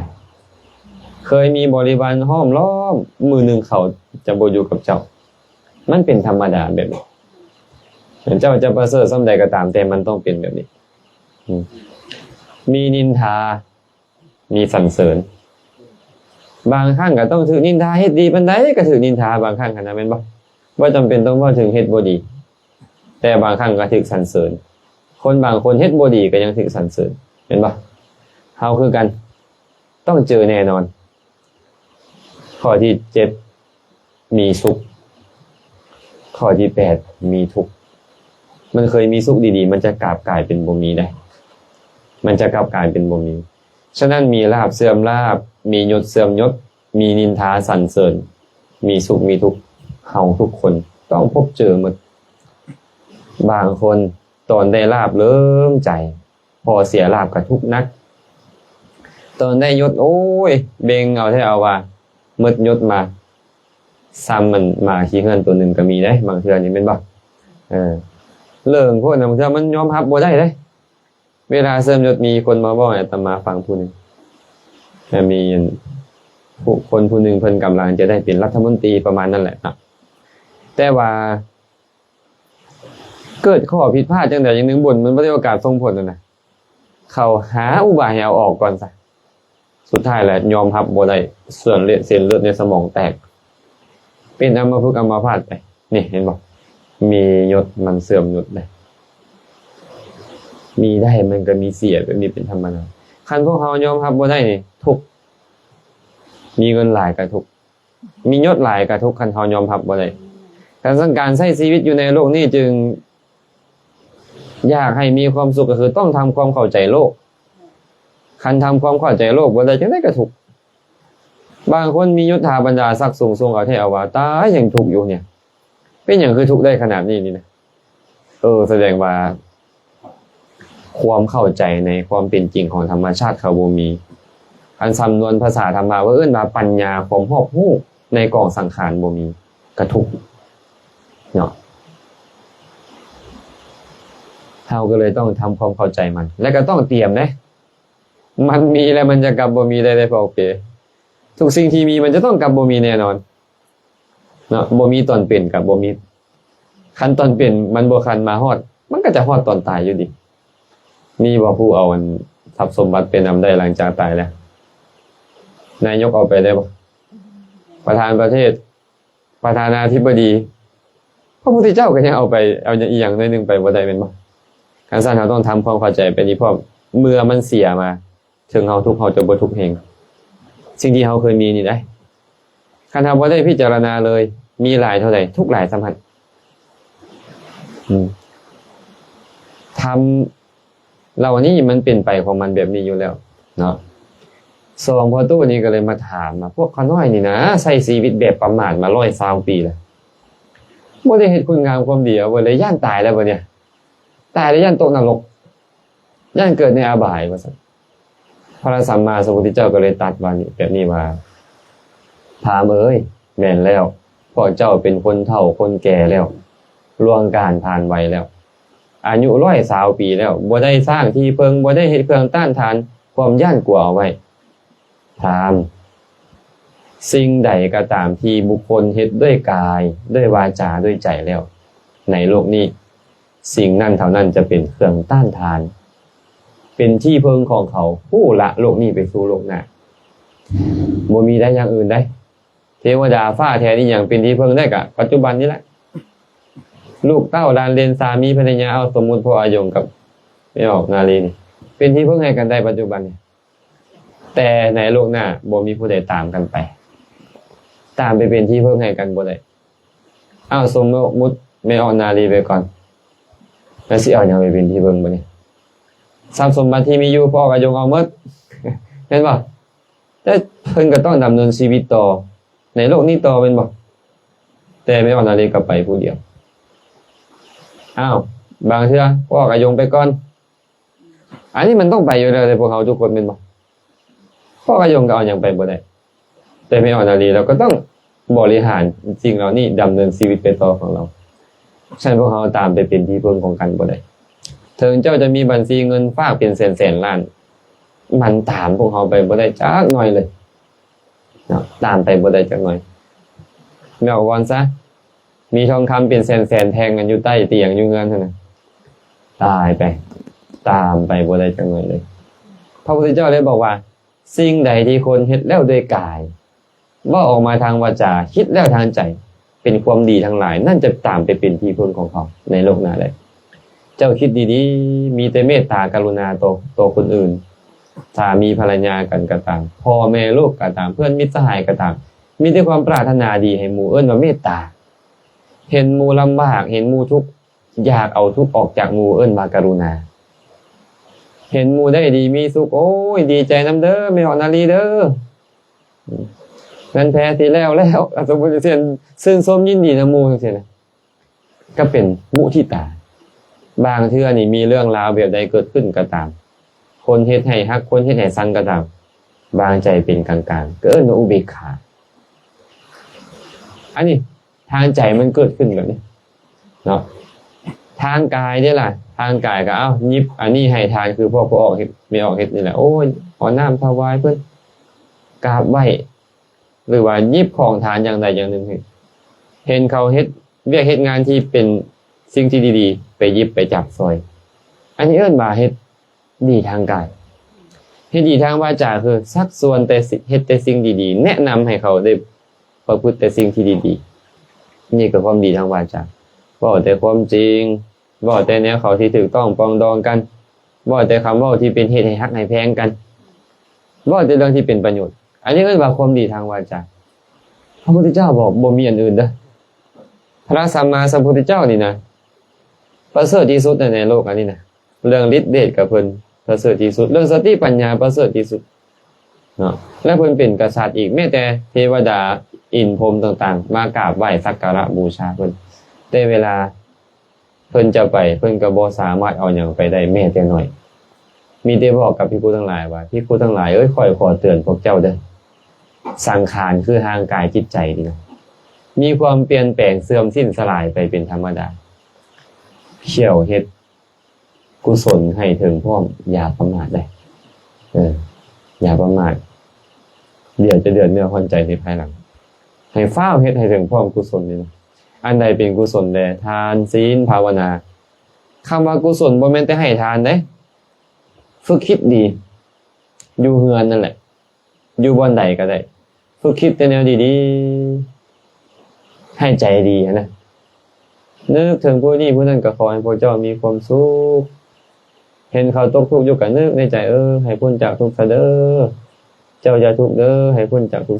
ເຄີຍມີບໍລິວານຫ້ອມລ້ອມ, ມື້ໜຶ່ງເຂົາຈະບໍ່ຢູ່ກັບເຈົ້າ. ມັນເປັນທຳມະດາແບບນີ້. ເຈົ້າຈະປະເສີດສ່ຳໃດກໍຕາມ, ແຕ່ມັນຕ້ອງເປັນແບບນີ້. ອືມ. ມີນິນທາ, ມີສັນເສີນ. ບາງຄັ້ງກໍຕ້ອງຖືກນິນທາ, ເຮັດດີປານໃດກໍຖືກນິນທາບາງຄັ້ງຫັ້ນນະ, ແມ່ນບໍ່? ບໍ່ຈຳເປັນຕ້ອງເວົ້າເຖິງເຮັດບໍ່ດີ, ແຕ່ບາງຄັ້ງກໍຖືກສັນເສີນ. ຄົນບາງຄົນເຮັດບໍ່ດີກໍຍັງຖືກສັນເສີນ, ແມ່ນບໍ່? ເຮົາຄືກັນ ຕ້ອງເຈີແນ່ນອນ. ຂໍ້ທີເຈັດ ມີສຸກ. ຂໍ້ທີແປດ ມີທຸກ. ມັນເຄີຍມີສຸກດີໆ ມັນຈະກັບກາຍເປັນບໍ່ມີໄດ໋. ມັນຈະກັບກາຍເປັນບໍ່ມີ. ສະນັ້ນ ມີລາບເສື່ອມລາບ, ມີຍົດເສື່ອມຍົດ, ມີນິນທາສັນເສີນ, ມີສຸກມີທຸກ, ເຮົາທຸກຄົນຕ້ອງພົບເຈີໝົດ. ບາງຄົນຕອນໄດ້ລາບເລີງໃຈ, ພໍເສຍລາບກໍທຸກໜັກ. ຕອນໄດ້ຍົດ ໂອ້ຍ ເບັ່ງເອົາແທ້ເອົາວ່າ, ໝົດຍົດມາ ຊ້ຳມັນໝາຂີ້ເຮືອນໂຕໜຶ່ງກໍມີເດ້ ບາງເທື່ອນີ້ແມ່ນບໍ່? ເອີ ເລື່ອງພວກນັ້ນ ບາງເທື່ອມັນຍອມຮັບບໍ່ໄດ້ເດ້. ເວລາເສື່ອມຍົດ ມີຄົນມາເວົ້າໃຫ້ອາດຕະມາຟັງຜູ້ໜຶ່ງ ແລະ ມີອັນ ຜູ້ ຄົນຜູ້ໜຶ່ງເພິ່ນກຳລັງຈະໄດ້ເປັນລັດຖະມົນຕີປະມານນັ້ນແຫຼະເນາະ, ແຕ່ວ່າເກີດຂໍ້ຜິດພາດຈັ່ງໃດຢ່າງໜຶ່ງ ບຸນມັນບໍ່ໄດ້ໂອກາດສົ່ງຜົນຫັ້ນນະ, ເຂົາຫາອຸບາຍໃຫ້ເອົາອອກກ່ອນຊະ. ສຸດທ້າຍແລ້ວຍອມຮັບບໍ່ໄດ້, ເສັ້ນເລືອດ ເສັ້ນເລືອດໃນສະໝອງແຕກ ເປັນອຳມະພຶກອຳມະພາດໄປ. ນີ້ເຫັນບໍ່? ມີຍົດມັນເສື່ອມຍົດເດ້, ມີໄດ້ມັນກໍມີເສຍ, ແບບນີ້ເປັນທຳມະດາ. ຄັນພວກເຮົາຍອມຮັບບໍ່ໄດ້ນີ້ ທຸກ, ມີເງິນຫຼາຍກໍທຸກ, ມີຍົດຫຼາຍກໍທຸກ, ຄັນເຮົາຍອມຮັບບໍ່ໄດ້. ການສັງ ການໃຊ້ຊີວິດຢູ່ໃນໂລກນີ້ຈຶ່ງ ຢາກໃຫ້ມີຄວາມສຸກກໍຄືຕ້ອງທຳຄວາມເຂົ້າໃຈໂລກ. ຄັນທຳຄວາມເຂົ້າໃຈໂລກບໍ່ໄດ້ ຈັ່ງໃດກໍທຸກ. ບາງຄົນມີຍົດຖາບັນດາສັກສູງສົ່ງເອົາແທ້ເອົາວ່າ, ຕາຍ ຍັງທຸກຢູ່ເນຍ, ເປັນຫຍັງຄືທຸກໄດ້ຂະໜາດນີ້ນີ້ນະ? ເອີ ສະແດງວ່າຄວາມເຂົ້າໃຈໃນຄວາມເປັນຈິງຂອງທຳມະຊາດເຂົາບໍ່ມີ. ຄັນສຳນວນພາສາທຳມະເອີ້ນວ່າປັນຍາ, ຄວາມຮອບຮູ້ໃນກອງສັງຂານບໍ່ມີ, ກະທຸກ. ເນາະ ເຮົາກໍເລີຍຕ້ອງທຳຄວາມເຂົ້າໃຈມັນ ແລະກໍຕ້ອງຕຽມເດ້, ມັນມີແລ້ວມັນຈະກັບບໍ່ມີໄດ້ເດ້ພໍ່ເປ. ທຸກສິ່ງທີ່ມີມັນຈະຕ້ອງກັບບໍ່ມີແນ່ນອນເນາະ, ບໍ່ມີຕອນເປັນກັບບໍ່ມີ, ຄັນຕອນເປັນມັນບໍ່ທັນມາຮອດ ມັນກໍຈະຮອດຕອນຕາຍຢູ່ດີ. ມີບໍ່ຜູ້ເອົາອັນ ຊັບສົມບັດໄປນຳໄດ້ຫຼັງຈາກຕາຍແລ້ວ? ນາຍົກເອົາໄປໄດ້ບໍ່? ປະທານປະເທດ ປະທານາທິບໍດີ, ພະພຸດທະເຈົ້າກໍຍັງເອົາໄປ ເອົາອີ່ຫຍັງໜ້ອຍໜຶ່ງໄປບໍ່ໄດ້ແມ່ນບໍ່? ຄັນຊັ້ນເຮົາຕ້ອງທຳຄວາມເຂົ້າໃຈໄປນີ້ພ້ອມ, ເມື່ອມັນເສຍມາ ເຖິງເຮົາທຸກ ເຮົາຈະບໍ່ທຸກແຮງ. ສິ່ງທີ່ເຮົາເຄີຍມີນີ້ໄດ໋ ຄັນເຮົາບໍ່ໄດ້ພິຈາລະນາເລີຍ, ມີຫຼາຍເທົ່າໃດ ທຸກຫຼາຍສ່ຳນັ້ນ. ອືມ ທຳ ເຫຼົ່ານີ້ມັນເປັນໄປຂອງມັນແບບນີ້ຢູ່ແລ້ວເນາະ. ສອງພໍ່ຕູ້ນີ້ກໍເລີຍມາຖາມວ່າ ພວກຂ້ານ້ອຍນີ້ນະ ໃຊ້ຊີວິດແບບປະໝາດມາຮ້ອຍຊາວປີແລ້ວ, ບໍ່ໄດ້ເຮັດຄຸນງາມຄວາມດີເອົາເບີດເລີຍ, ຢ້ານຕາຍແລ້ວບັດນີ້, ຕາຍແລ້ວຢ້ານຕົກນະລົກ, ຢ້ານເກີດໃນອະບາຍ ວ່າຊັ້ນ. ພະສຳມາສຳພຸດທະເຈົ້າກໍເລີຍຕັດວ່ານີ້ ແບບນີ້ວ່າ ພາມເອີຍ, ແມ່ນແລ້ວ, ພວກເຈົ້າເປັນຄົນເຖົ້າຄົນແກ່ແລ້ວ, ລ່ວງການຜ່ານໄວແລ້ວ, ອາຍຸຮ້ອຍຊາວປີແລ້ວ, ບໍ່ໄດ້ສ້າງທີ່ເພິ່ງ, ບໍ່ໄດ້ເຮັດເຄື່ອງຕ້ານທານຄວາມຢ້ານກົວເອົາໄວ້. ພາມ, ສິ່ງໃດກໍຕາມທີ່ບຸກຄົນເຮັດດ້ວຍກາຍ, ດ້ວຍວາຈາ, ດ້ວຍໃຈແລ້ວ ໃນໂລກນີ້, ສິ່ງນັ້ນເທົ່ານັ້ນຈະເປັນເຄື່ອງຕ້ານທານ, ເປັນທີ່ເພິ່ງຂອງເຂົາ. ຜູ້ລະໂລກນີ້ໄປສູ່ໂລກໜ້າ, ບໍ່ມີໄດ້ຢ່າງອື່ນໄດ໋. ເທວະດາຟ້າແຖນອີ່ຫຍັງເປັນທີ່ເພິ່ງໄດ້ກະປັດຈຸບັນນີ້ແຫຼະ. ລູກເຕົ້າຫຼານເລນ ສາມີພັນລະຍາ, ເອົາ ສົມມຸດພໍ່ອາຍົງກັບແມ່ອອກນາລີນີ້ ເປັນທີ່ເພິ່ງໃຫ້ກັນໄດ້ປັດຈຸບັນນີ້, ແຕ່ໃນໂລກໜ້າບໍ່ມີຜູ້ໃດຕາມກັນໄປ, ຕາມໄປເປັນທີ່ເພິ່ງໃຫ້ກັນບໍ່ໄດ້. ເອົາ ສົມມຸດແມ່ອອກນາລີໄປກ່ອນ, ແລ້ວຊິເອົາຫຍັງໄປເປັນທີ່ເພິ່ງບັດນີ້? ຊັບສົມບັດທີ່ມີຢູ່ ພໍ່ອາຍົງເອົາໝົດ ແມ່ນບໍ່? ແຕ່ເພິ່ນກໍຕ້ອງດຳເນີນຊີວິດຕໍ່ໃນໂລກນີ້ຕໍ່ ແມ່ນບໍ່? ແຕ່ແມ່ອອກນາລີກໍໄປຜູ້ດຽວ. ອ້າວ ບາງເທື່ອ ພໍ່ອາຍົງໄປກ່ອນ. ອັນນີ້ມັນຕ້ອງໄປຢູ່ແລ້ວເດ້ ພວກເຮົາທຸກຄົນແມ່ນບໍ່? ພໍ່ອາຍົງກໍເອົາຫຍັງໄປບໍ່ໄດ້, ແຕ່ແມ່ອອກນາລີລາວກໍຕ້ອງບໍລິຫານສິ່ງເຫຼົ່ານີ້, ດຳເນີນຊີວິດໄປຕໍ່ຂອງລາວ. ສະນັ້ນພວກເຮົາຕາມໄປເປັນທີ່ເພິ່ງຂອງກັນບໍ່ໄດ້. ເຖິງເຈົ້າຈະມີບັນຊີເງິນຝາກເປັນແສນໆລ້ານ, ມັນຕາມພວກເຮົາໄປບໍ່ໄດ້ຈັກໜ້ອຍເລີຍເນາະ, ຕາມໄປບໍ່ໄດ້ຈັກໜ້ອຍ. ແມ່ອອກວອນຊະ, ມີທອງຄຳເປັນແສນໆແທ່ງກັນຢູ່ໃຕ້ຕຽງຢູ່ເຮືອນຫັ້ນນະ, ຕາຍໄປ, ຕາມໄປບໍ່ໄດ້ຈັກໜ້ອຍເລີຍ. ພະພຸດທະເຈົ້າໄດ້ບອກວ່າ ສິ່ງໃດທີ່ຄົນເຮັດແລ້ວດ້ວຍກາຍ, ເວົ້າອອກມາທາງວາຈາ, ຄິດແລ້ວທາງໃຈ, ເປັນຄວາມດີທັງຫຼາຍ, ນັ້ນຈະຕາມໄປເປັນທີ່ເພິ່ງຂອງເຂົາໃນໂລກໜ້າໄດ້. ເຈົ້າຄິດດີໆ, ມີແຕ່ເມດຕາກະລຸນາຕໍ່, ຕໍ່ຄົນອື່ນ, ສາມີພັນລະຍາກັນກໍຕາມ, ພໍ່ແມ່ລູກກໍຕາມ, ເພື່ອນມິດສະຫາຍກໍຕາມ, ມີແຕ່ຄວາມປາດຖະໜາດີໃຫ້ໝູ່, ເອີ້ນວ່າເມດຕາ. ເຫັນໝູ່ລຳບາກ, ເຫັນໝູ່ທຸກ, ຢາກເອົາທຸກອອກຈາກໝູ່, ເອີ້ນວ່າກະລຸນາ. ເຫັນໝູ່ໄດ້ດີມີສຸກ, ໂອ້ຍ ດີໃຈນຳເດີ ແມ່ອອກນາລີເດີ, ເງິນແພຊິແລ້ວແລ້ວ, ສົມມຸດຢ່າງເຊັ່ນ ຊື່ນຊົມຍິນດີນຳໝູ່ຈັ່ງຊີ້ນະ. ກໍເປັນມຸທິຕາ. ບາງເທື່ອນີ້ມີເລື່ອງລາວແບບໃດເກີດຂຶ້ນກໍຕາມ, ຄົນເຮັດໃຫ້ຮັກ, ຄົນເຮັດໃຫ້ຊັງກໍຕາມ, ວາງໃຈເປັນກາງໆ, ກໍເອີ້ນວ່າອຸເບກຂາ. ອັນນີ້ທາງໃຈມັນເກີດຂຶ້ນແບບນີ້ເນາະ. ທາງກາຍເດ້ລະ, ທາງກາຍກໍ ເອົ້າ ຫຍິບອັນນີ້ໃຫ້ທານ ຄືພວກພໍ່ອອກເຮັດ, ແມ່ອອກເຮັດນີ້ແຫຼະ, ໂອ້ຍ ເອົານ້ຳຖວາຍເພິ່ນ, ກາບໄຫວ້ ຫຼືວ່າຫຍິບຂອງທານຢ່າງໃດຢ່າງໜຶ່ງໃຫ້, ເຫັນເຂົາເຮັດວຽກເຮັດງານທີ່ເປັນສິ່ງທີ່ດີໆ ໄປຫຍິບໄປຈັບຊ່ອຍ, ອັນນີ້ເອີ້ນວ່າເຮັດດີທາງກາຍ. ເຮັດດີທາງວາຈາ ຄືຊັກຊວນແຕ່ ເຮັດແຕ່ສິ່ງດີໆ, ແນະນຳໃຫ້ເຂົາໄດ້ປະພຶດແຕ່ສິ່ງທີ່ດີໆ, ນີ້ກໍຄວາມດີທາງວາຈາ. ເວົ້າແຕ່ຄວາມຈິງ, ເວົ້າແຕ່ແນວເຂົ້າທີ່ຖືກຕ້ອງປອງດອງກັນ, ເວົ້າແຕ່ຄຳເວົ້າທີ່ເປັນເຫດໃຫ້ຮັກໃຫ້ແພງກັນ, ເວົ້າແຕ່ເລື່ອງທີ່ເປັນປະໂຫຍດ, ອັນນີ້ເອີ້ນວ່າຄວາມດີທາງວາຈາ. ພະພຸດທະເຈົ້າບອກບໍ່ມີອັນອື່ນເດີ້. ພະສຳມາສຳພຸດທະເຈົ້ານີ້ນະ ປະເສີດທີ່ສຸດໃນໂລກອັນນີ້ນະ. ເລື່ອງລິດເດດກໍເພິ່ນປະເສີດທີ່ສຸດ, ເລື່ອງສະຕິປັນຍາປະເສີດທີ່ສຸດເນາະ. ແລະເພິ່ນເປັນກະສັດອີກ, ແມ້ແຕ່ເທວະດາ ອິນ ພົມຕ່າງໆ ມາກາບໄຫວ້ສັກກາລະບູຊາເພິ່ນ, ແຕ່ເວລາ ເພິ່ນຈະໄປ, ເພິ່ນກໍບໍ່ສາມາດເອົາຫຍັງໄປໄດ້ແມ້ແຕ່ໜ້ອຍ. ມີແຕ່ບອກກັບພິກຂຸທັງຫຼາຍວ່າ, ພິກຂຸທັງຫຼາຍເອີຍ, ຂ້ອຍຂໍເຕືອນພວກເຈົ້າເດີ້, ສັງຂານຄືຮ່າງກາຍຈິດໃຈນີ້ນະ ມີຄວາມປ່ຽນແປງ, ເສື່ອມສິ້ນສະຫຼາຍໄປເປັນທຳມະດາ. ຂ້ຽວເຮັດກຸສົນໃຫ້ເຖິງພ້ອມ, ຢ່າປະໝາດເດີ້, ເອີ ຢ່າປະໝາດ, ດຽວຈະເດືອດເນື້ອຮ້ອນໃຈໃນພາຍຫຼັງ. ໃຫ້ຟ້າວເຮັດໃຫ້ເຖິງພ້ອມກຸສົນນີ້ນະ. ອັນໃດເປັນກຸສົນແດ່? ທານ, ສິນ, ພາວະນາ. ຄຳວ່າກຸສົນບໍ່ແມ່ນແຕ່ໃຫ້ທານເດ້, ຝຶກຄິດດີ, ຢູ່ເຮືອນນັ້ນແຫຼະ, ຢູ່ບ່ອນໃດກໍໄດ້, ຝຶກຄິດແຕ່ແນວດີໆ, ໃຫ້ໃຈດີຫັ້ນນະ. ນຶກເຖິງຜູ້ນີ້ຜູ້ນັ້ນກໍຂໍໃຫ້ພວກເຈົ້າມີຄວາມສຸກ, ເຫັນເຂົາຕົກທຸກຢູ່ກໍນຶກໃນໃຈ, ເອີ ໃຫ້ພົ້ນຈາກທຸກຊະເດີ້, ເຈົ້າຢ່າທຸກເດີ້, ໃຫ້ພົ້ນຈາກທຸກ.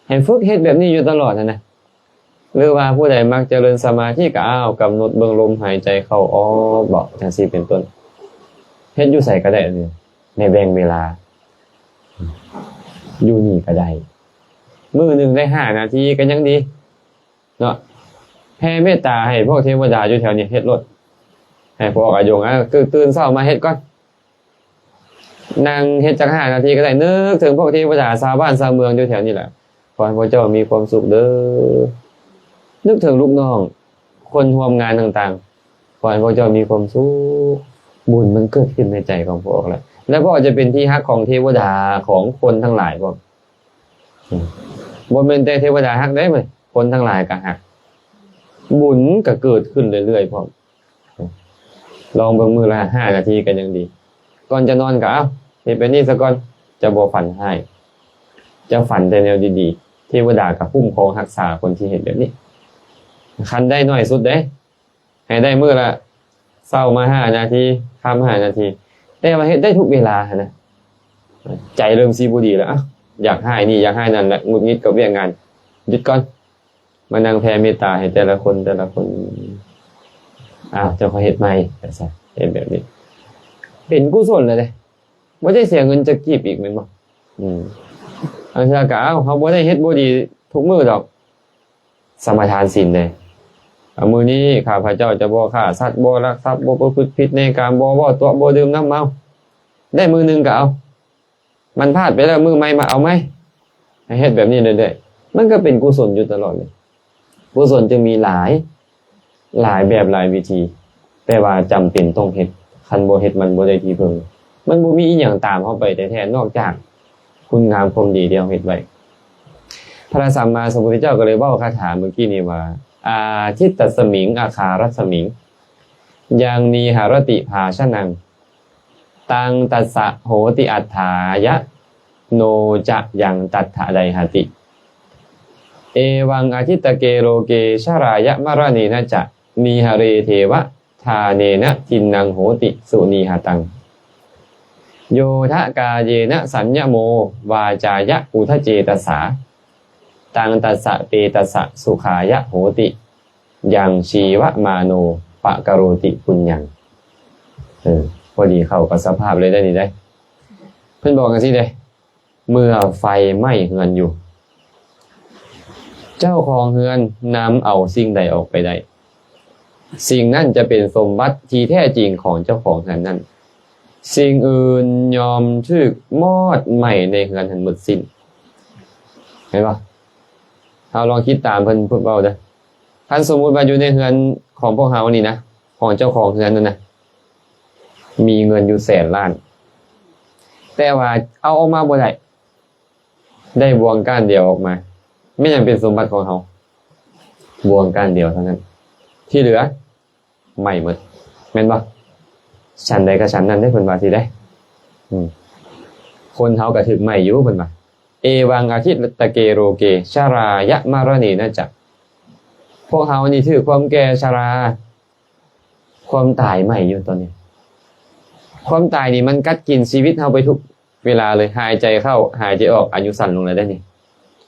ໃຫ້ຝຶກເຮັດແບບນີ້ຢູ່ຕະຫຼອດຫັ້ນນະ. ຫຼືວ່າຜູ້ໃດມັກຈະເລີນສະມາທິກໍ ອ້າວ ກຳນົດເບິ່ງລົມຫາຍໃຈເຂົ້າອອກເບາະ ຈັ່ງຊີ້ເປັນຕົ້ນ. ເຮັດຢູ່ໃສກໍໄດ້ ອັນນີ້ ໃນແບ່ງເວລາ ຢູ່ນີ້ກໍໄດ້, ມື້ໜຶ່ງໄດ້ຫ້ານາທີກໍຍັງດີເນາະ. ແຜ່ເມດຕາໃຫ້ພວກເທວະດາຢູ່ແຖວນີ້ເຮັດໂລດ, ໃຫ້ພວກອາຍົງ ອ່າ ຕື່ນເຊົ້າມາເຮັດກ່ອນ. ນັ່ງເຮັດຈັກຫ້ານາທີກໍໄດ້, ນຶກເຖິງພວກເທວະດາຊາວບ້ານຊາວເມືອງຢູ່ແຖວນີ້ແຫຼະ, ຂໍໃຫ້ພວກເຈົ້າມີຄວາມສຸກເດີ້. ນຶກເຖິງລູກນ້ອງ, ຄົນຮ່ວມງານຕ່າງໆ, ຂໍໃຫ້ພວກເຈົ້າມີຄວາມສຸກ. ບຸນມັນເກີດຂຶ້ນໃນໃຈຂອງພວກເຮົາແລ້ວ, ແລະ ພວກເຮົາຈະເປັນທີ່ຮັກຂອງເທວະດາ, ຂອງຄົນທັງຫຼາຍພ້ອມ. ອືມ ບໍ່ແມ່ນແຕ່ເທວະດາຮັກເດ້, ຄົນທັງຫຼາຍກໍຮັກ. ບຸນກໍເກີດຂຶ້ນເລື້ອຍໆພ້ອມ. ລອງເບິ່ງມື້ລະຫ້ານາທີກໍຍັງດີ. ກ່ອນຈະນອນກໍ ເອົາ ເຮັດແບບນີ້ຊະກ່ອນ, ຈະບໍ່ຝັນຮ້າຍ, ຈະຝັນແຕ່ແນວດີໆ. ເທວະດາກໍຄຸ້ມຄອງຮັກສາຄົນທີ່ເຮັດແບບນີ້. ຄັນໄດ້ໜ້ອຍສຸດເດ້, ໃຫ້ໄດ້ມື້ລະ ເຊົ້າມາຫ້ານາທີ, ຄ່ຳຫ້ານາທີ, ແຕ່ວ່າເຮັດໄດ້ທຸກເວລາຫັ້ນນະ. ໃຈເລີ່ມຊິບໍ່ດີແລ້ວ, ອະ ຢາກຮ້າຍນີ້ ຢາກຮ້າຍນັ້ນແຫຼະ, ຫງຸດຫງິດກັບວຽກງານ, ຢຸດກ່ອນ. ມານັ່ງແຜ່ເມດຕາໃຫ້ແຕ່ລະຄົນ ແຕ່ລະຄົນ. ອ້າວ ເຈົ້າກໍເຮັດໃໝ່, ເຮັດແບບນີ້ ເປັນກຸສົນແລ້ວເດ້, ບໍ່ໄດ້ເສຍເງິນຈັກກີບອີກ ແມ່ນບໍ່? ອືມ ບາງເທື່ອກໍ ເອົ້າ ເຮົາບໍ່ໄດ້ເຮັດບໍ່ດີທຸກມື້ດອກ, ສະມາທານສິນເດ້. ອາ ມື້ນີ້ຂ້າພະເຈົ້າຈະບໍ່ຂ້າສັດ, ບໍ່ລັກຊັບ, ບໍ່ປະພຶດຜິດໃນກາມ, ບໍ່ເວົ້າຕົວະ, ບໍ່ດື່ມນ້ຳເມົາ. ໄດ້ມື້ໜຶ່ງກໍເອົາ, ມັນພາດໄປແລ້ວ, ມື້ໃໝ່ມາເອົາໃໝ່. ໃຫ້ເຮັດແບບນີ້ເລື້ອຍໆ, ມັນກໍເປັນກຸສົນຢູ່ຕະຫຼອດເລີຍ. ກຸສົນຈຶ່ງມີຫຼາຍ, ຫຼາຍແບບ, ຫຼາຍວິທີ, ແຕ່ວ່າຈຳເປັນຕ້ອງເຮັດ. ຄັນບໍ່ເຮັດ, ມັນບໍ່ໄດ້ທີ່ເພິ່ງ. ມັນບໍ່ມີອີ່ຫຍັງຕາມເຮົາໄປແທ້ໆ ນອກຈາກຄຸນງາມຄວາມດີທີ່ເຮົາເຮັດໄວ້. ພະສຳມາສຳພຸດທະເຈົ້າກໍເລີຍເວົ້າຄາຖາເມື່ອກີ້ນີ້ວ່າ ອາທິດຕັດສະມິງ ອາຄາຣັດສະມິງ ຍັງນີຫະຣະຕິພາຊະນັງ ຕັງຕັດສະໂຫຕິອັດຖາຍະ ໂນຈະຍັງຕັດຖະໄດຫະຕິ ເອວັງອະທິດຕະເກໂລເກ ຊະລາຍະມະລະເນນະຈະ ນີຫະເຣເທວະ ທາເນນະທິນນັງໂຫຕິ ສຸນີຫະຕັງ. ໂຍທະກາເຍນະສັນຍະໂມ ວາຈາຍະ ອຸທະເຈຕະສາ ຕັງ ຕັດສະ ເຕ ຕັດສະ ສຸຂາຍະ ໂຫຕິ ຍັງ ຊີວະມາໂນ ປະກະໂຣຕິ ປຸນຍັງ. ເອີ ພໍດີເຂົ້າກັບສະພາບເລີຍໄດ໋ນີ້ໄດ໋. ເພິ່ນບອກຈັ່ງຊີ້ເດ້ ເມື່ອໄຟໄໝ້ເຮືອນຢູ່ ເຈົ້າຂອງເຮືອນນຳເອົາສິ່ງໃດອອກໄປໄດ້ ສິ່ງນັ້ນຈະເປັນສົມບັດທີ່ແທ້ຈິງຂອງເຈົ້າຂອງເຮືອນນັ້ນ. ສິ່ງອື່ນຍ່ອມຖືກມອດໄໝ້ໃນເຮືອນຫັ້ນໝົດສິ້ນ. ເຫັນບໍ່? ເຮົາລອງຄິດຕາມເພິ່ນເວົ້າເດີ້. ຄັນສົມມຸດວ່າຢູ່ໃນເຮືອນຂອງພວກເຮົານີ້ນະ ຂອງເຈົ້າຂອງເຮືອນນັ້ນນະ ມີເງິນຢູ່ແສນລ້ານ ແຕ່ວ່າເອົາອອກມາບໍ່ໄດ້ ໄດ້ບ່ວງກ້ານດຽວອອກມາ. ແມ່ນຫຍັງເປັນສົມບັດຂອງເຮົາ? ບ່ວງກ້ານດຽວເທົ່ານັ້ນ ທີ່ເຫຼືອໄໝ້ໝົດ ແມ່ນບໍ່? ສັນໃດກໍສັນນັ້ນເດ້ ເພິ່ນວ່າຊີ້ເດ້. ອືມ ຄົນເຮົາກໍຖືກໄໝ້ຢູ່ ເພິ່ນວ່າ ເອວັງ ອະທິຕະເກ ໂລເກ ຊະລາຍະ ມະລະເນນະຈະ. ພວກເຮົານີ້ຖືກຄວາມແກ່ ຊະລາ ຄວາມຕາຍໄໝ້ຢູ່ຕອນນີ້. ຄວາມຕາຍນີ້ມັນກັດກິນຊີວິດເຮົາໄປທຸກເວລາເລີຍ. ຫາຍໃຈເຂົ້າ ຫາຍໃຈອອກ ອາຍຸສັ້ນລົງແລ້ວເດ້ນີ້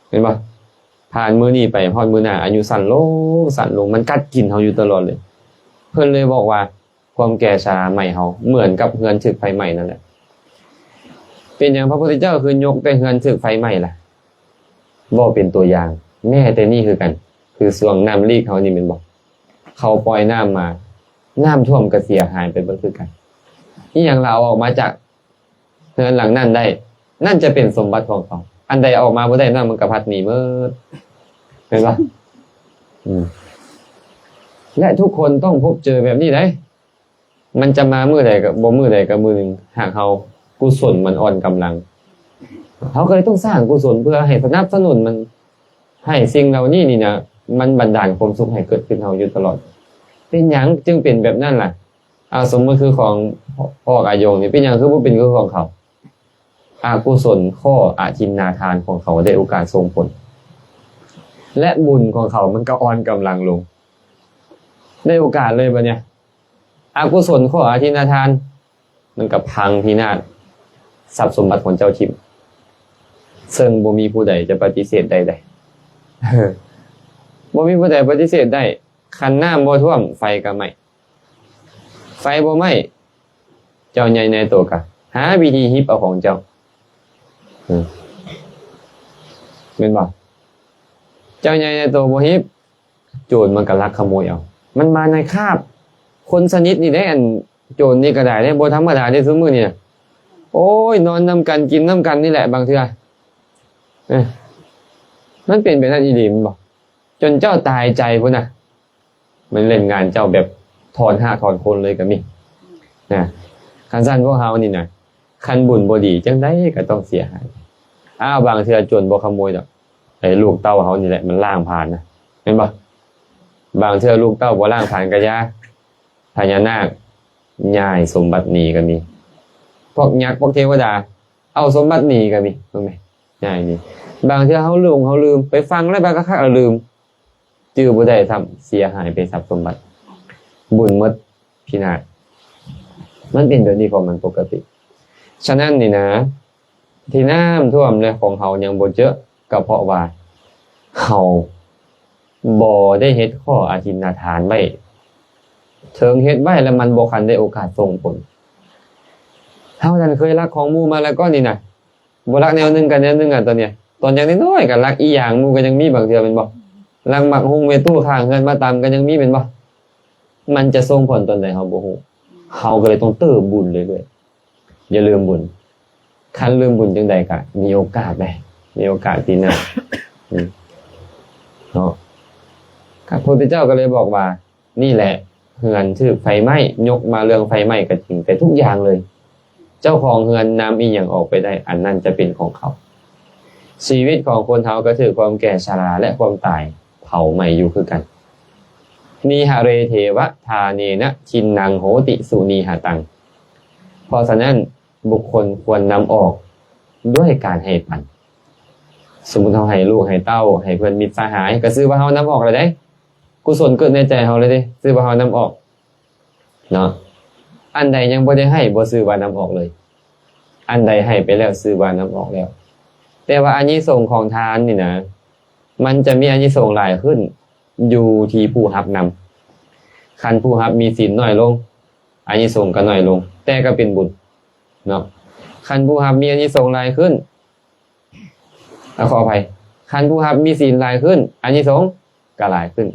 ເຫັນບໍ່? ຜ່ານມື້ນີ້ໄປຮອດມື້ໜ້າ ອາຍຸສັ້ນລົງ ສັ້ນລົງ ມັນກັດກິນເຮົາຢູ່ຕະຫຼອດເລີຍ. ເພິ່ນເລີຍບອກວ່າ ຄວາມແກ່ຊະລາໄໝ້ເຮົາ ເໝືອນກັບເຮືອນຖືກໄຟໄໝ້ນັ້ນແຫຼະ. ເປັນຫຍັງພະພຸດທະເຈົ້າຄືຍົກແຕ່ເຮືອນຖືກໄຟໄໝ້ລະ? ເວົ້າເປັນຕົວຢ່າງ ແມ້ແຕ່ນີ້ຄືກັນ ຄືຊ່ວງນ້ຳລີກເຮົານີ້ແມ່ນບໍ່? ເຂົາປ່ອຍນ້ຳມາ ນ້ຳຖ້ວມກໍເສຍຫາຍໄປເບິດຄືກັນ. ອີ່ຫຍັງລະເອົາອອກມາຈາກເຮືອນຫຼັງນັ້ນໄດ້? ນັ້ນຈະເປັນສົມບັດຂອງເຂົາ. ອັນໃດເອົາອອກມາບໍ່ໄດ້ ນັ້ນມັນກໍພັດໜີເບິດ ແມ່ນບໍ່? ອືມ ແລະ ທຸກຄົນຕ້ອງພົບເຈີແບບນີ້ໄດ໋. ມັນຈະມາມື້ໃດກໍບໍ່ ມື້ໃດກໍມື້ໜຶ່ງ ຫາກເຮົາ ກຸສົນມັນອ່ອນກຳລັງ ເຮົາກໍເລີຍຕ້ອງສ້າງກຸສົນເພື່ອໃຫ້ສະໜັບສະໜູນມັນ ໃຫ້ສິ່ງເຫຼົ່ານີ້ນີ້ນະ ມັນບັນດານຄວາມສຸກໃຫ້ເກີດຂຶ້ນເຮົາຢູ່ຕະຫຼອດ. ເປັນຫຍັງຈຶ່ງເປັນແບບນັ້ນລະ? ອາ ສົມມຸດຄືຂອງພວກອາຍົງນີ້ ເປັນຫຍັງຄືບໍ່ເປັນຄືຂອງເຂົາ? ອະກຸສົນຂໍ້ອະທິນນາທານຂອງເຂົາໄດ້ໂອກາດສົ່ງຜົນ ແລະ ບຸນຂອງເຂົາມັນກໍອ່ອນກຳລັງລົງ ໄດ້ໂອກາດເລີຍບັດເນີ້ຍ. ອະກຸສົນຂໍ້ອະທິນນາທານ ມັນກໍພັງພິນາດຊັບສົມບັດຂອງເຈົ້າຖິ້ມ ເຊິ່ງບໍ່ມີຜູ້ໃດຈະປະຕິເສດໄດ້ເດ້ ບໍ່ມີຜູ້ໃດປະຕິເສດໄດ້. ຄັນນ້ຳບໍ່ຖ້ວມ ໄຟກໍໄໝ້ ໄຟບໍ່ໄໝ້ ເຈົ້າໃຫຍ່ນາຍໂຕກໍຫາວິທີຮິບເອົາຂອງເຈົ້າ ເອີ ແມ່ນບໍ່? ເຈົ້າໃຫຍ່ນາຍໂຕບໍ່ຮິບ ໂຈນມັນກໍລັກຂະໂມຍເອົາ. ມັນມາໃນຄາບຄົນສະນິດນີ້ເດ້ ອັນໂຈນນີ້ກໍໄດ້ເດ້ ບໍ່ທຳມະດາເດ້ຊຸມື້ນີ້ນະ. ໂອ້ຍ ນອນນຳກັນ ກິນນຳກັນນີ້ແຫຼະບາງເທື່ອ ເອີ ມັນເປັນແບບນັ້ນອີ່ຫຼີແມ່ນບໍ່? ຈົນເຈົ້າຕາຍໃຈພຸ້ນນະ. ມັນຫຼິ້ນງານເຈົ້າແບບຖອນຮາກຖອນໂຄນເລີຍກໍມີນະ. ຄັນຊັ້ນພວກເຮົານີ້ນະ ຄັນບຸນບໍ່ດີ ຈັ່ງໃດກໍຕ້ອງເສຍຫາຍ. ອ້າວ ບາງເທື່ອໂຈນບໍ່ຂະໂມຍດອກ ໄອ້ລູກເຕົ້າເຮົານີ້ແຫຼະມັນລ້າງຜານນະ ແມ່ນບໍ່? ບາງເທື່ອລູກເຕົ້າບໍ່ລ້າງຜານກໍຢ່າ ພະຍານາກຍ້າຍສົມບັດໜີກໍມີ. ພວກຍັກພວກເທວະດາເອົາສົມບັດໜີກໍມີ ເບິ່ງແມ ຍ້າຍໜີ. ບາງເທື່ອເຮົາຫຼົງເຮົາລືມ ໄປຟັງແລ້ວບັດຄັກໆແລ້ວລືມ ຈື່ບໍ່ໄດ້ຊ້ຳ ເສຍຫາຍໄປຊັບສົມບັດ ບຸນໝົດ ພິນາດ. ມັນເປັນແບບນີ້ຂອງມັນປົກກະຕິ. ສະນັ້ນນີ້ນະ ທີ່ນ້ຳຖ້ວມແລະຂອງເຮົາຍັງບໍ່ເຈິ ກໍເພາະວ່າເຮົາບໍ່ໄດ້ເຮັດຂໍ້ອະທິນນາທານໄວ້ ເຖິງເຮັດໄວ້ແລ້ວມັນບໍ່ທັນໄດ້ໂອກາດສົ່ງຜົນ. ເຮົານັ້ນເຄີຍລັກຂອງໝູ່ມາແລ້ວກໍນີ້ນະ ບໍ່ລັກແນວໜຶ່ງກໍແນວໜຶ່ງອະ ຕອນເນີ້ຍ ຕອນຍັງນ້ອຍໆກໍລັກອີ່ຢ່າງໝູ່ກໍຍັງມີບາງເທື່ອແມ່ນບໍ່? ລັກໝາກຫຸ່ງແມ່ຕູ້ຂ້າງເຮືອນມາຕຳກໍຍັງມີແມ່ນບໍ່? ມັນຈະສົ່ງຜົນຕອນໃດເຮົາບໍ່ຮູ້ ເຮົາກໍເລີຍຕ້ອງເຕີມບຸນເລື້ອຍໆ ຢ່າລືມບຸນ. ຄັນລືມບຸນຈັ່ງໃດກໍມີໂອກາດໄດ໋ ມີໂອກາດປີໜ້າ ອືມ ເນາະ. ພະພຸດທະເຈົ້າກໍເລີຍບອກວ່າ ນີ້ແຫຼະ ເຮືອນຖືກໄຟໄໝ້ ຍົກມາເລື່ອງໄຟໄໝ້ກໍຈິງ ແຕ່ທຸກຢ່າງເລີຍ ເຈົ້າຂອງເຮືອນນຳອີ່ຫຍັງອອກໄປໄດ້ ອັນນັ້ນຈະເປັນຂອງເຂົາ. ຊີວິດຂອງຄົນເຮົາກໍຖືກຄວາມແກ່ຊະລາ ແລະ ຄວາມຕາຍເຜົາໄໝ້ຢູ່ຄືກັນ. ນີຫະເຣເທວະ ທາເນນະ ທິນນັງໂຫຕິ ສຸນີຫະຕັງ. ເພາະສະນັ້ນ ບຸກຄົນຄວນນຳອອກດ້ວຍການໃຫ້ປັນ. ສົມມຸດເຮົາໃຫ້ລູກໃຫ້ເຕົ້າ ໃຫ້ເພື່ອນມິດສະຫາຍ ກໍຊື່ວ່າເຮົານຳອອກແລ້ວເດ້. ກຸສົນເກີດໃນໃຈເຮົາແລ້ວເດ້ ຊື່ວ່າເຮົານຳອອກເນາະ. ອັນໃດຍັງບໍ່ໄດ້ໃຫ້ ບໍ່ຊື່ວ່ານຳອອກເລີຍ. ອັນໃດໃຫ້ໄປແລ້ວຊື່ວ່ານຳອອກແລ້ວ. ແຕ່ວ່າອານິສົງຂອງທານນີ້ນະ ມັນຈະມີອານິສົງຫຼາຍຂຶ້ນ ຢູ່ທີ່ຜູ້ຮັບນຳ. ຄັນຜູ້ຮັບມີສິນໜ້ອຍລົງ ອານິສົງກໍໜ້ອຍລົງ ແຕ່ກໍເປັນບຸນເນາະ. ຄັນຜູ້ຮັບມີອານິສົງຫຼາຍຂຶ້ນ ອາ ຂໍອະໄພ ຄັນຜູ້ຮັບມີສິນຫຼາຍຂຶ້ນ ອານິສົງກໍຫຼາຍຂຶ້ນ.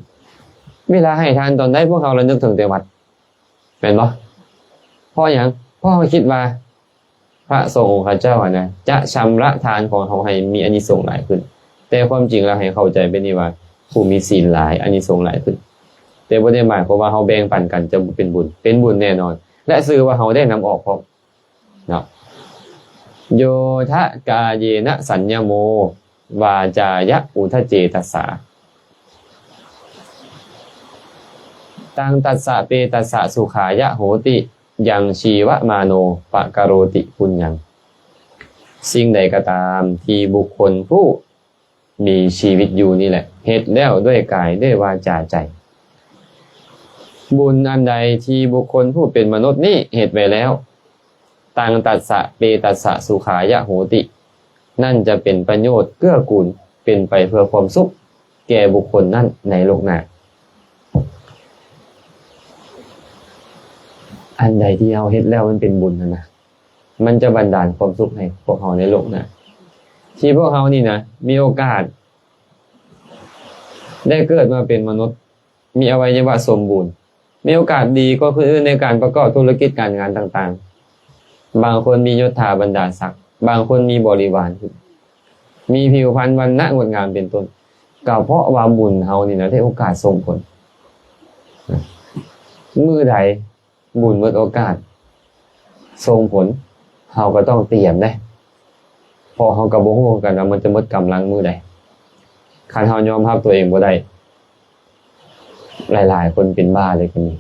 ເວລາໃຫ້ທານຕອນໃດ ພວກເຮົາລະນຶກເຖິງແຕ່ວັດ ແມ່ນບໍ່? ເພາະຫຍັງ? ເພາະເຮົາຄິດວ່າພະສົງອົງຄະເຈົ້າຫັ້ນນະ ຈະຊຳລະທານຂອງເຮົາໃຫ້ມີອານິສົງຫຼາຍຂຶ້ນ. ແຕ່ຄວາມຈິງແລ້ວໃຫ້ເຂົ້າໃຈແບບນີ້ວ່າ ຜູ້ມີສິນຫຼາຍ ອານິສົງຫຼາຍຂຶ້ນ. ແຕ່ບໍ່ໄດ້ໝາຍຄວາມວ່າເຮົາແບ່ງປັນກັນຈະບໍ່ເປັນບຸນ, ເປັນບຸນແນ່ນອນ ແລະ ຊື່ວ່າເຮົາໄດ້ນຳອອກພ້ອມ. ເນາະ ໂຍທະກາເຍນະສັນຍະໂມ ວາຈາຍະອຸທະເຈຕະສາ ຕັງຕັດສະເປຕັດສະສຸຂາຍະໂຫຕິ ຍັງຊີວະມາໂນປະກະໂຣຕິປຸນຍັງ. ສິ່ງໃດກໍຕາມທີ່ບຸກຄົນຜູ້ ມີຊີວິດຢູ່ນີ້ແຫຼະ ເຮັດແລ້ວດ້ວຍກາຍ ດ້ວຍວາຈາ ໃຈ. ບຸນອັນໃດທີ່ບຸກຄົນຜູ້ເປັນມະນຸດນີ້ເຮັດໄວ້ແລ້ວ ຕັງຕັດສະເປຕັດສະສຸຂາຍະໂຫຕິ ນັ້ນຈະເປັນປະໂຫຍດເກື້ອກູນ ເປັນໄປເພື່ອຄວາມສຸກແກ່ບຸກຄົນນັ້ນໃນໂລກໜ້າ. ອັນໃດທີ່ເຮົາເຮັດແລ້ວມັນເປັນບຸນຫັ້ນນະ ມັນຈະບັນດານຄວາມສຸກໃຫ້ພວກເຮົາໃນໂລກໜ້າ. ທີ່ພວກເຮົານີ້ນະ ມີໂອກາດໄດ້ເກີດມາເປັນມະນຸດ ມີອະໄວຍະວະສົມບູນ ມີໂອກາດດີກວ່າຄົນອື່ນໃນການປະກອບທຸລະກິດການງານຕ່າງໆ. ບາງຄົນມີຍົດຖາບັນດາສັກ, ບາງຄົນມີບໍລິວານ, ມີຜິວພັນວັນນະງົດງາມເປັນຕົ້ນ, ກໍເພາະວ່າບຸນເຮົານີ້ນະ ໄດ້ໂອກາດສົ່ງຜົນ. ມື້ໃດ ບຸນໝົດໂອກາດສົ່ງຜົນ ເຮົາກໍຕ້ອງຕຽມເດ້ ເພາະເຮົາກໍບໍ່ຮູ້ຄືກັນວ່າມັນຈະໝົດກຳລັງມື້ໃດ. ຄັນເຮົາຍອມຮັບຕົວເອງບໍ່ໄດ້ ຫຼາຍໆຄົນເປັນບ້າເລີຍກໍມີ,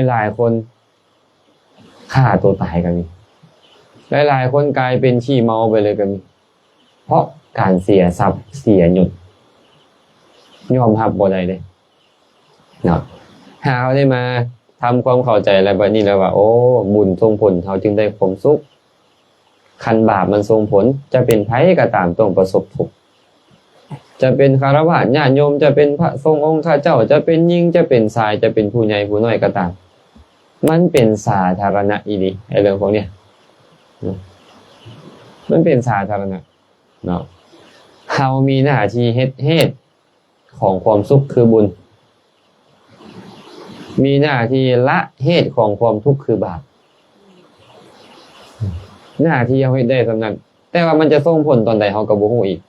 ຫຼາຍໆຄົນຂ້າຕົວຕາຍກໍມີ, ຫຼາຍໆຄົນກາຍເປັນຂີ້ເມົາໄປເລີຍກໍມີ ເພາະການເສຍຊັບເສຍຍົດ ຍອມຮັບບໍ່ໄດ້ເດ້. ເນາະ ຫາກເຮົາໄດ້ມາທຳຄວາມເຂົ້າໃຈແລ້ວ ບັດນີ້ແລ້ວວ່າ ໂອ້ ບຸນສົ່ງຜົນ ເຮົາຈຶ່ງໄດ້ຄວາມສຸກ. ຄັນບາບມັນສົ່ງຜົນ ຈະເປັນໃຜກໍຕາມຕ້ອງປະສົບທຸກ, ຈະເປັນຄາລະວາດຍາດໂຍມ, ຈະເປັນພະສົງອົງຄະເຈົ້າ, ຈະເປັນຍິງ, ຈະເປັນຊາຍ, ຈະເປັນຜູ້ໃຫຍ່ຜູ້ນ້ອຍກໍຕາມ, ມັນເປັນສາທາລະນະອີ່ຫຼີ ໄອ້ເລື່ອງພວກເນີ້ຍ ມັນເປັນສາທາລະນະເນາະ. ເຮົາມີໜ້າທີ່ເຮັດເຫດ ຂອງຄວາມສຸກຄືບຸນ, ມີໜ້າທີ່ລະເຫດຂອງຄວາມທຸກຄືບາບ. ໜ້າທີ່ເຮົາເຮັດໄດ້ສ່ຳນັ້ນ, ແຕ່ວ່າມັນຈະສົ່ງຜົນຕອນໃດເຮົາກໍບໍ່ຮູ້ອີກ.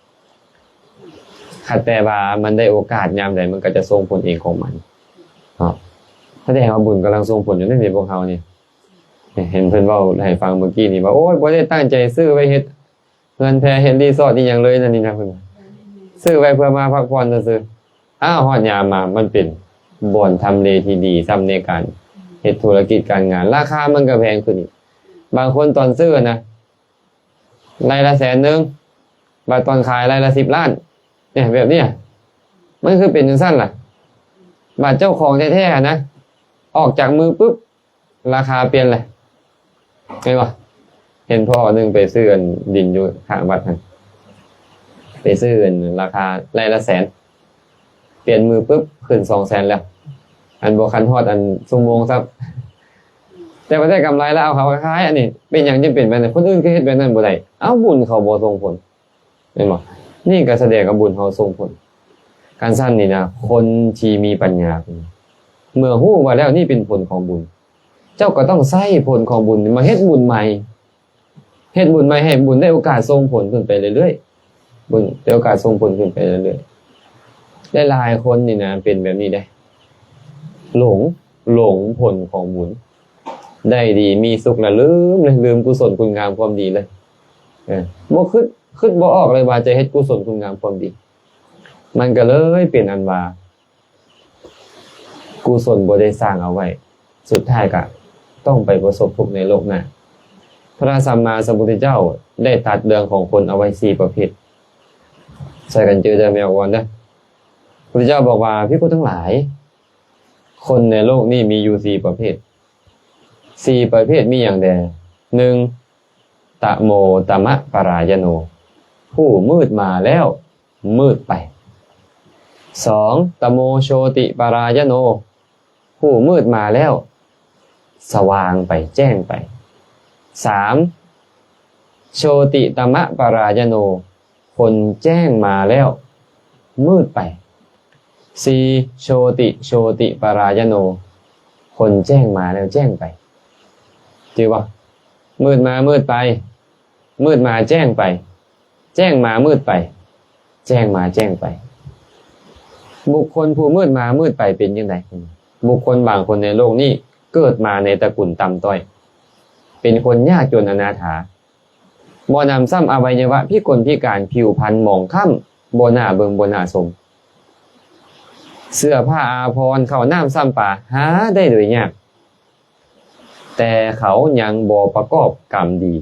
ຄັນແຕ່ວ່າມັນໄດ້ໂອກາດຍາມໃດ ມັນກໍຈະສົ່ງຜົນເອງຂອງມັນເນາະ. ສະແດງວ່າບຸນກຳລັງສົ່ງຜົນຢູ່ໃນພວກເຮົານີ້. ເຫັນເພິ່ນເວົ້າໃຫ້ຟັງເມື່ອກີ້ນີ້ວ່າ ໂອ້ຍ ບໍ່ໄດ້ຕັ້ງໃຈຊື້ໄວ້ເຮັດ ເຮືອນແພເຮັດຣີສອດອີ່ຫຍັງເລີຍນັ້ນນີ້ນະ ເພິ່ນວ່າ ຊື້ໄວ້ເພື່ອມາພັກຜ່ອນຊື່ໆ. ອ້າວ ຮອດຍາມມາ ມັນເປັນບ່ອນທຳເລທີ່ດີຊ້ຳໃນການເຮັດທຸລະກິດການງານ, ລາຄາມັນກໍແພງຂຶ້ນອີກ. ບາງຄົນຕອນຊື້ນະ ໄລ່ລະແສນໜຶ່ງ, ບາດຕອນຂາຍໄລ່ລະສິບລ້ານ ເນຍ ແບບເນີ້ຍ ມັນຄືເປັນຈັ່ງຊັ້ນລະ? ບາດເຈົ້າຂອງແທ້ໆນະ ອອກຈາກມືປຶບ ລາຄາປ່ຽນເລີຍ ເຫັນບໍ່? ເຫັນພໍ່ໜຶ່ງໄປຊື້ອັນດິນຢູ່ຂ້າງວັດຫັ້ນ ໄປຊື້ອັນລາຄາໄລ່ລະແສນ, ປ່ຽນມືປຶບ ຂຶ້ນສອງແສນແລ້ວ, ອັນບໍ່ທັນຮອດອັນຊົ່ວໂມງຊ້ຳ. ແຕ່ວ່າໄດ້ກຳໄລແລ້ວ ເອົາເຂົາຂາຍ. ອັນນີ້ເປັນຫຍັງຈຶ່ງເປັນແບບນັ້ນ? ຄົນອື່ນຄືເຮັດແບບນັ້ນບໍ່ໄດ້? ເອົ້າ ບຸນເຂົາບໍ່ສົ່ງຜົນ. ແມ່ນບໍ່? ນີ້ກໍສະແດງວ່າບຸນເຮົາສົ່ງຜົນ. ຄັນຊັ້ນນີ້ນະ ຄົນທີ່ມີປັນຍາ ເມື່ອຮູ້ວ່າແລ້ວນີ້ເປັນຜົນຂອງບຸນ, ເຈົ້າກໍຕ້ອງໃຊ້ຜົນຂອງບຸນມາເຮັດບຸນໃໝ່, ເຮັດບຸນໃໝ່ໃຫ້ບຸນໄດ້ໂອກາດສົ່ງຜົນຂຶ້ນໄປເລື້ອຍໆ, ບຸນໄດ້ໂອກາດສົ່ງຜົນຂຶ້ນໄປເລື້ອຍໆ. ຫຼາຍໆຄົນນີ້ນະ ເປັນແບບນີ້ເດ້, ຫຼົງ, ຫຼົງຜົນຂອງບຸນ, ໄດ້ດີມີສຸກລະລືມເລີຍ, ລືມກຸສົນຄຸນງາມຄວາມດີເລີຍ. ເອີ, ບໍ່ຄິດ, ຄິດບໍ່ອອກເລີຍວ່າຈະເຮັດກຸສົນຄຸນງາມຄວາມດີ. ມັນກໍເລີຍເປັນອັນວ່າ ກຸສົນບໍ່ໄດ້ສ້າງເອົາໄວ້, ສຸດທ້າຍກໍຕ້ອງໄປປະສົບທຸກໃນໂລກໜ້າ. ພະສຳມາສຳພຸດທະເຈົ້າໄດ້ຕັດເລື່ອງຂອງຄົນເອົາໄວ້ສີ່ປະເພດ. ຊ່ວຍກັນຈື່ເດີແມ່ອອກກ່ອນເດີ. ພະພຸດທະເຈົ້າບອກວ່າ, ພິກຂຸທັງຫຼາຍ, ຄົນໃນໂລກນີ້ມີຢູ່ສີ່ປະເພດ. ສີ່ປະເພດມີຫຍັງແດ່? ໜຶ່ງ ຕະໂມຕະມະປະລາຍະໂນ ຜູ້ມືດມາແລ້ວມືດໄປ. ສອງ ຕະໂມໂຊຕິປະລາຍະໂນ ຜູ້ມືດມາແລ້ວສະຫວ່າງໄປ ແຈ້ງໄປ. ສາມ ໂຊຕິຕະມະປະລາຍະໂນ ຄົນແຈ້ງມາແລ້ວມືດໄປ. ສີ່ ໂຊຕິໂຊຕິປະລາຍະໂນ ຄົນແຈ້ງມາແລ້ວແຈ້ງໄປ. ຖືວ່າມືດມາມືດໄປ, ມືດມາແຈ້ງໄປ, ແຈ້ງມາມືດໄປ, ແຈ້ງມາແຈ້ງໄປ. ບຸກຄົນຜູ້ມືດມາມືດໄປເປັນຈັ່ງໃດ? ບຸກຄົນບາງຄົນໃນໂລກນີ້ເກີດມາໃນຕະກຸນຕ່ຳຕ້ອຍ, ເປັນຄົນຍາກຈົນອະນາຖາ, ບໍ່ນຳຊ້ຳອະໄວຍະວະພິກົນພິການ, ຜິວພັນໝອງຄ້ຳ, ບໍ່ໜ້າເບິ່ງບໍ່ໜ້າຊົມ, ເສື້ອຜ້າອາພອນ, ເຂົ້ານ້ຳຊ້ຳປາ ຫາໄດ້ໂດຍຍາກ. ແຕ່ເຂົາຍັງບໍ່ປະກອບກຳດີ,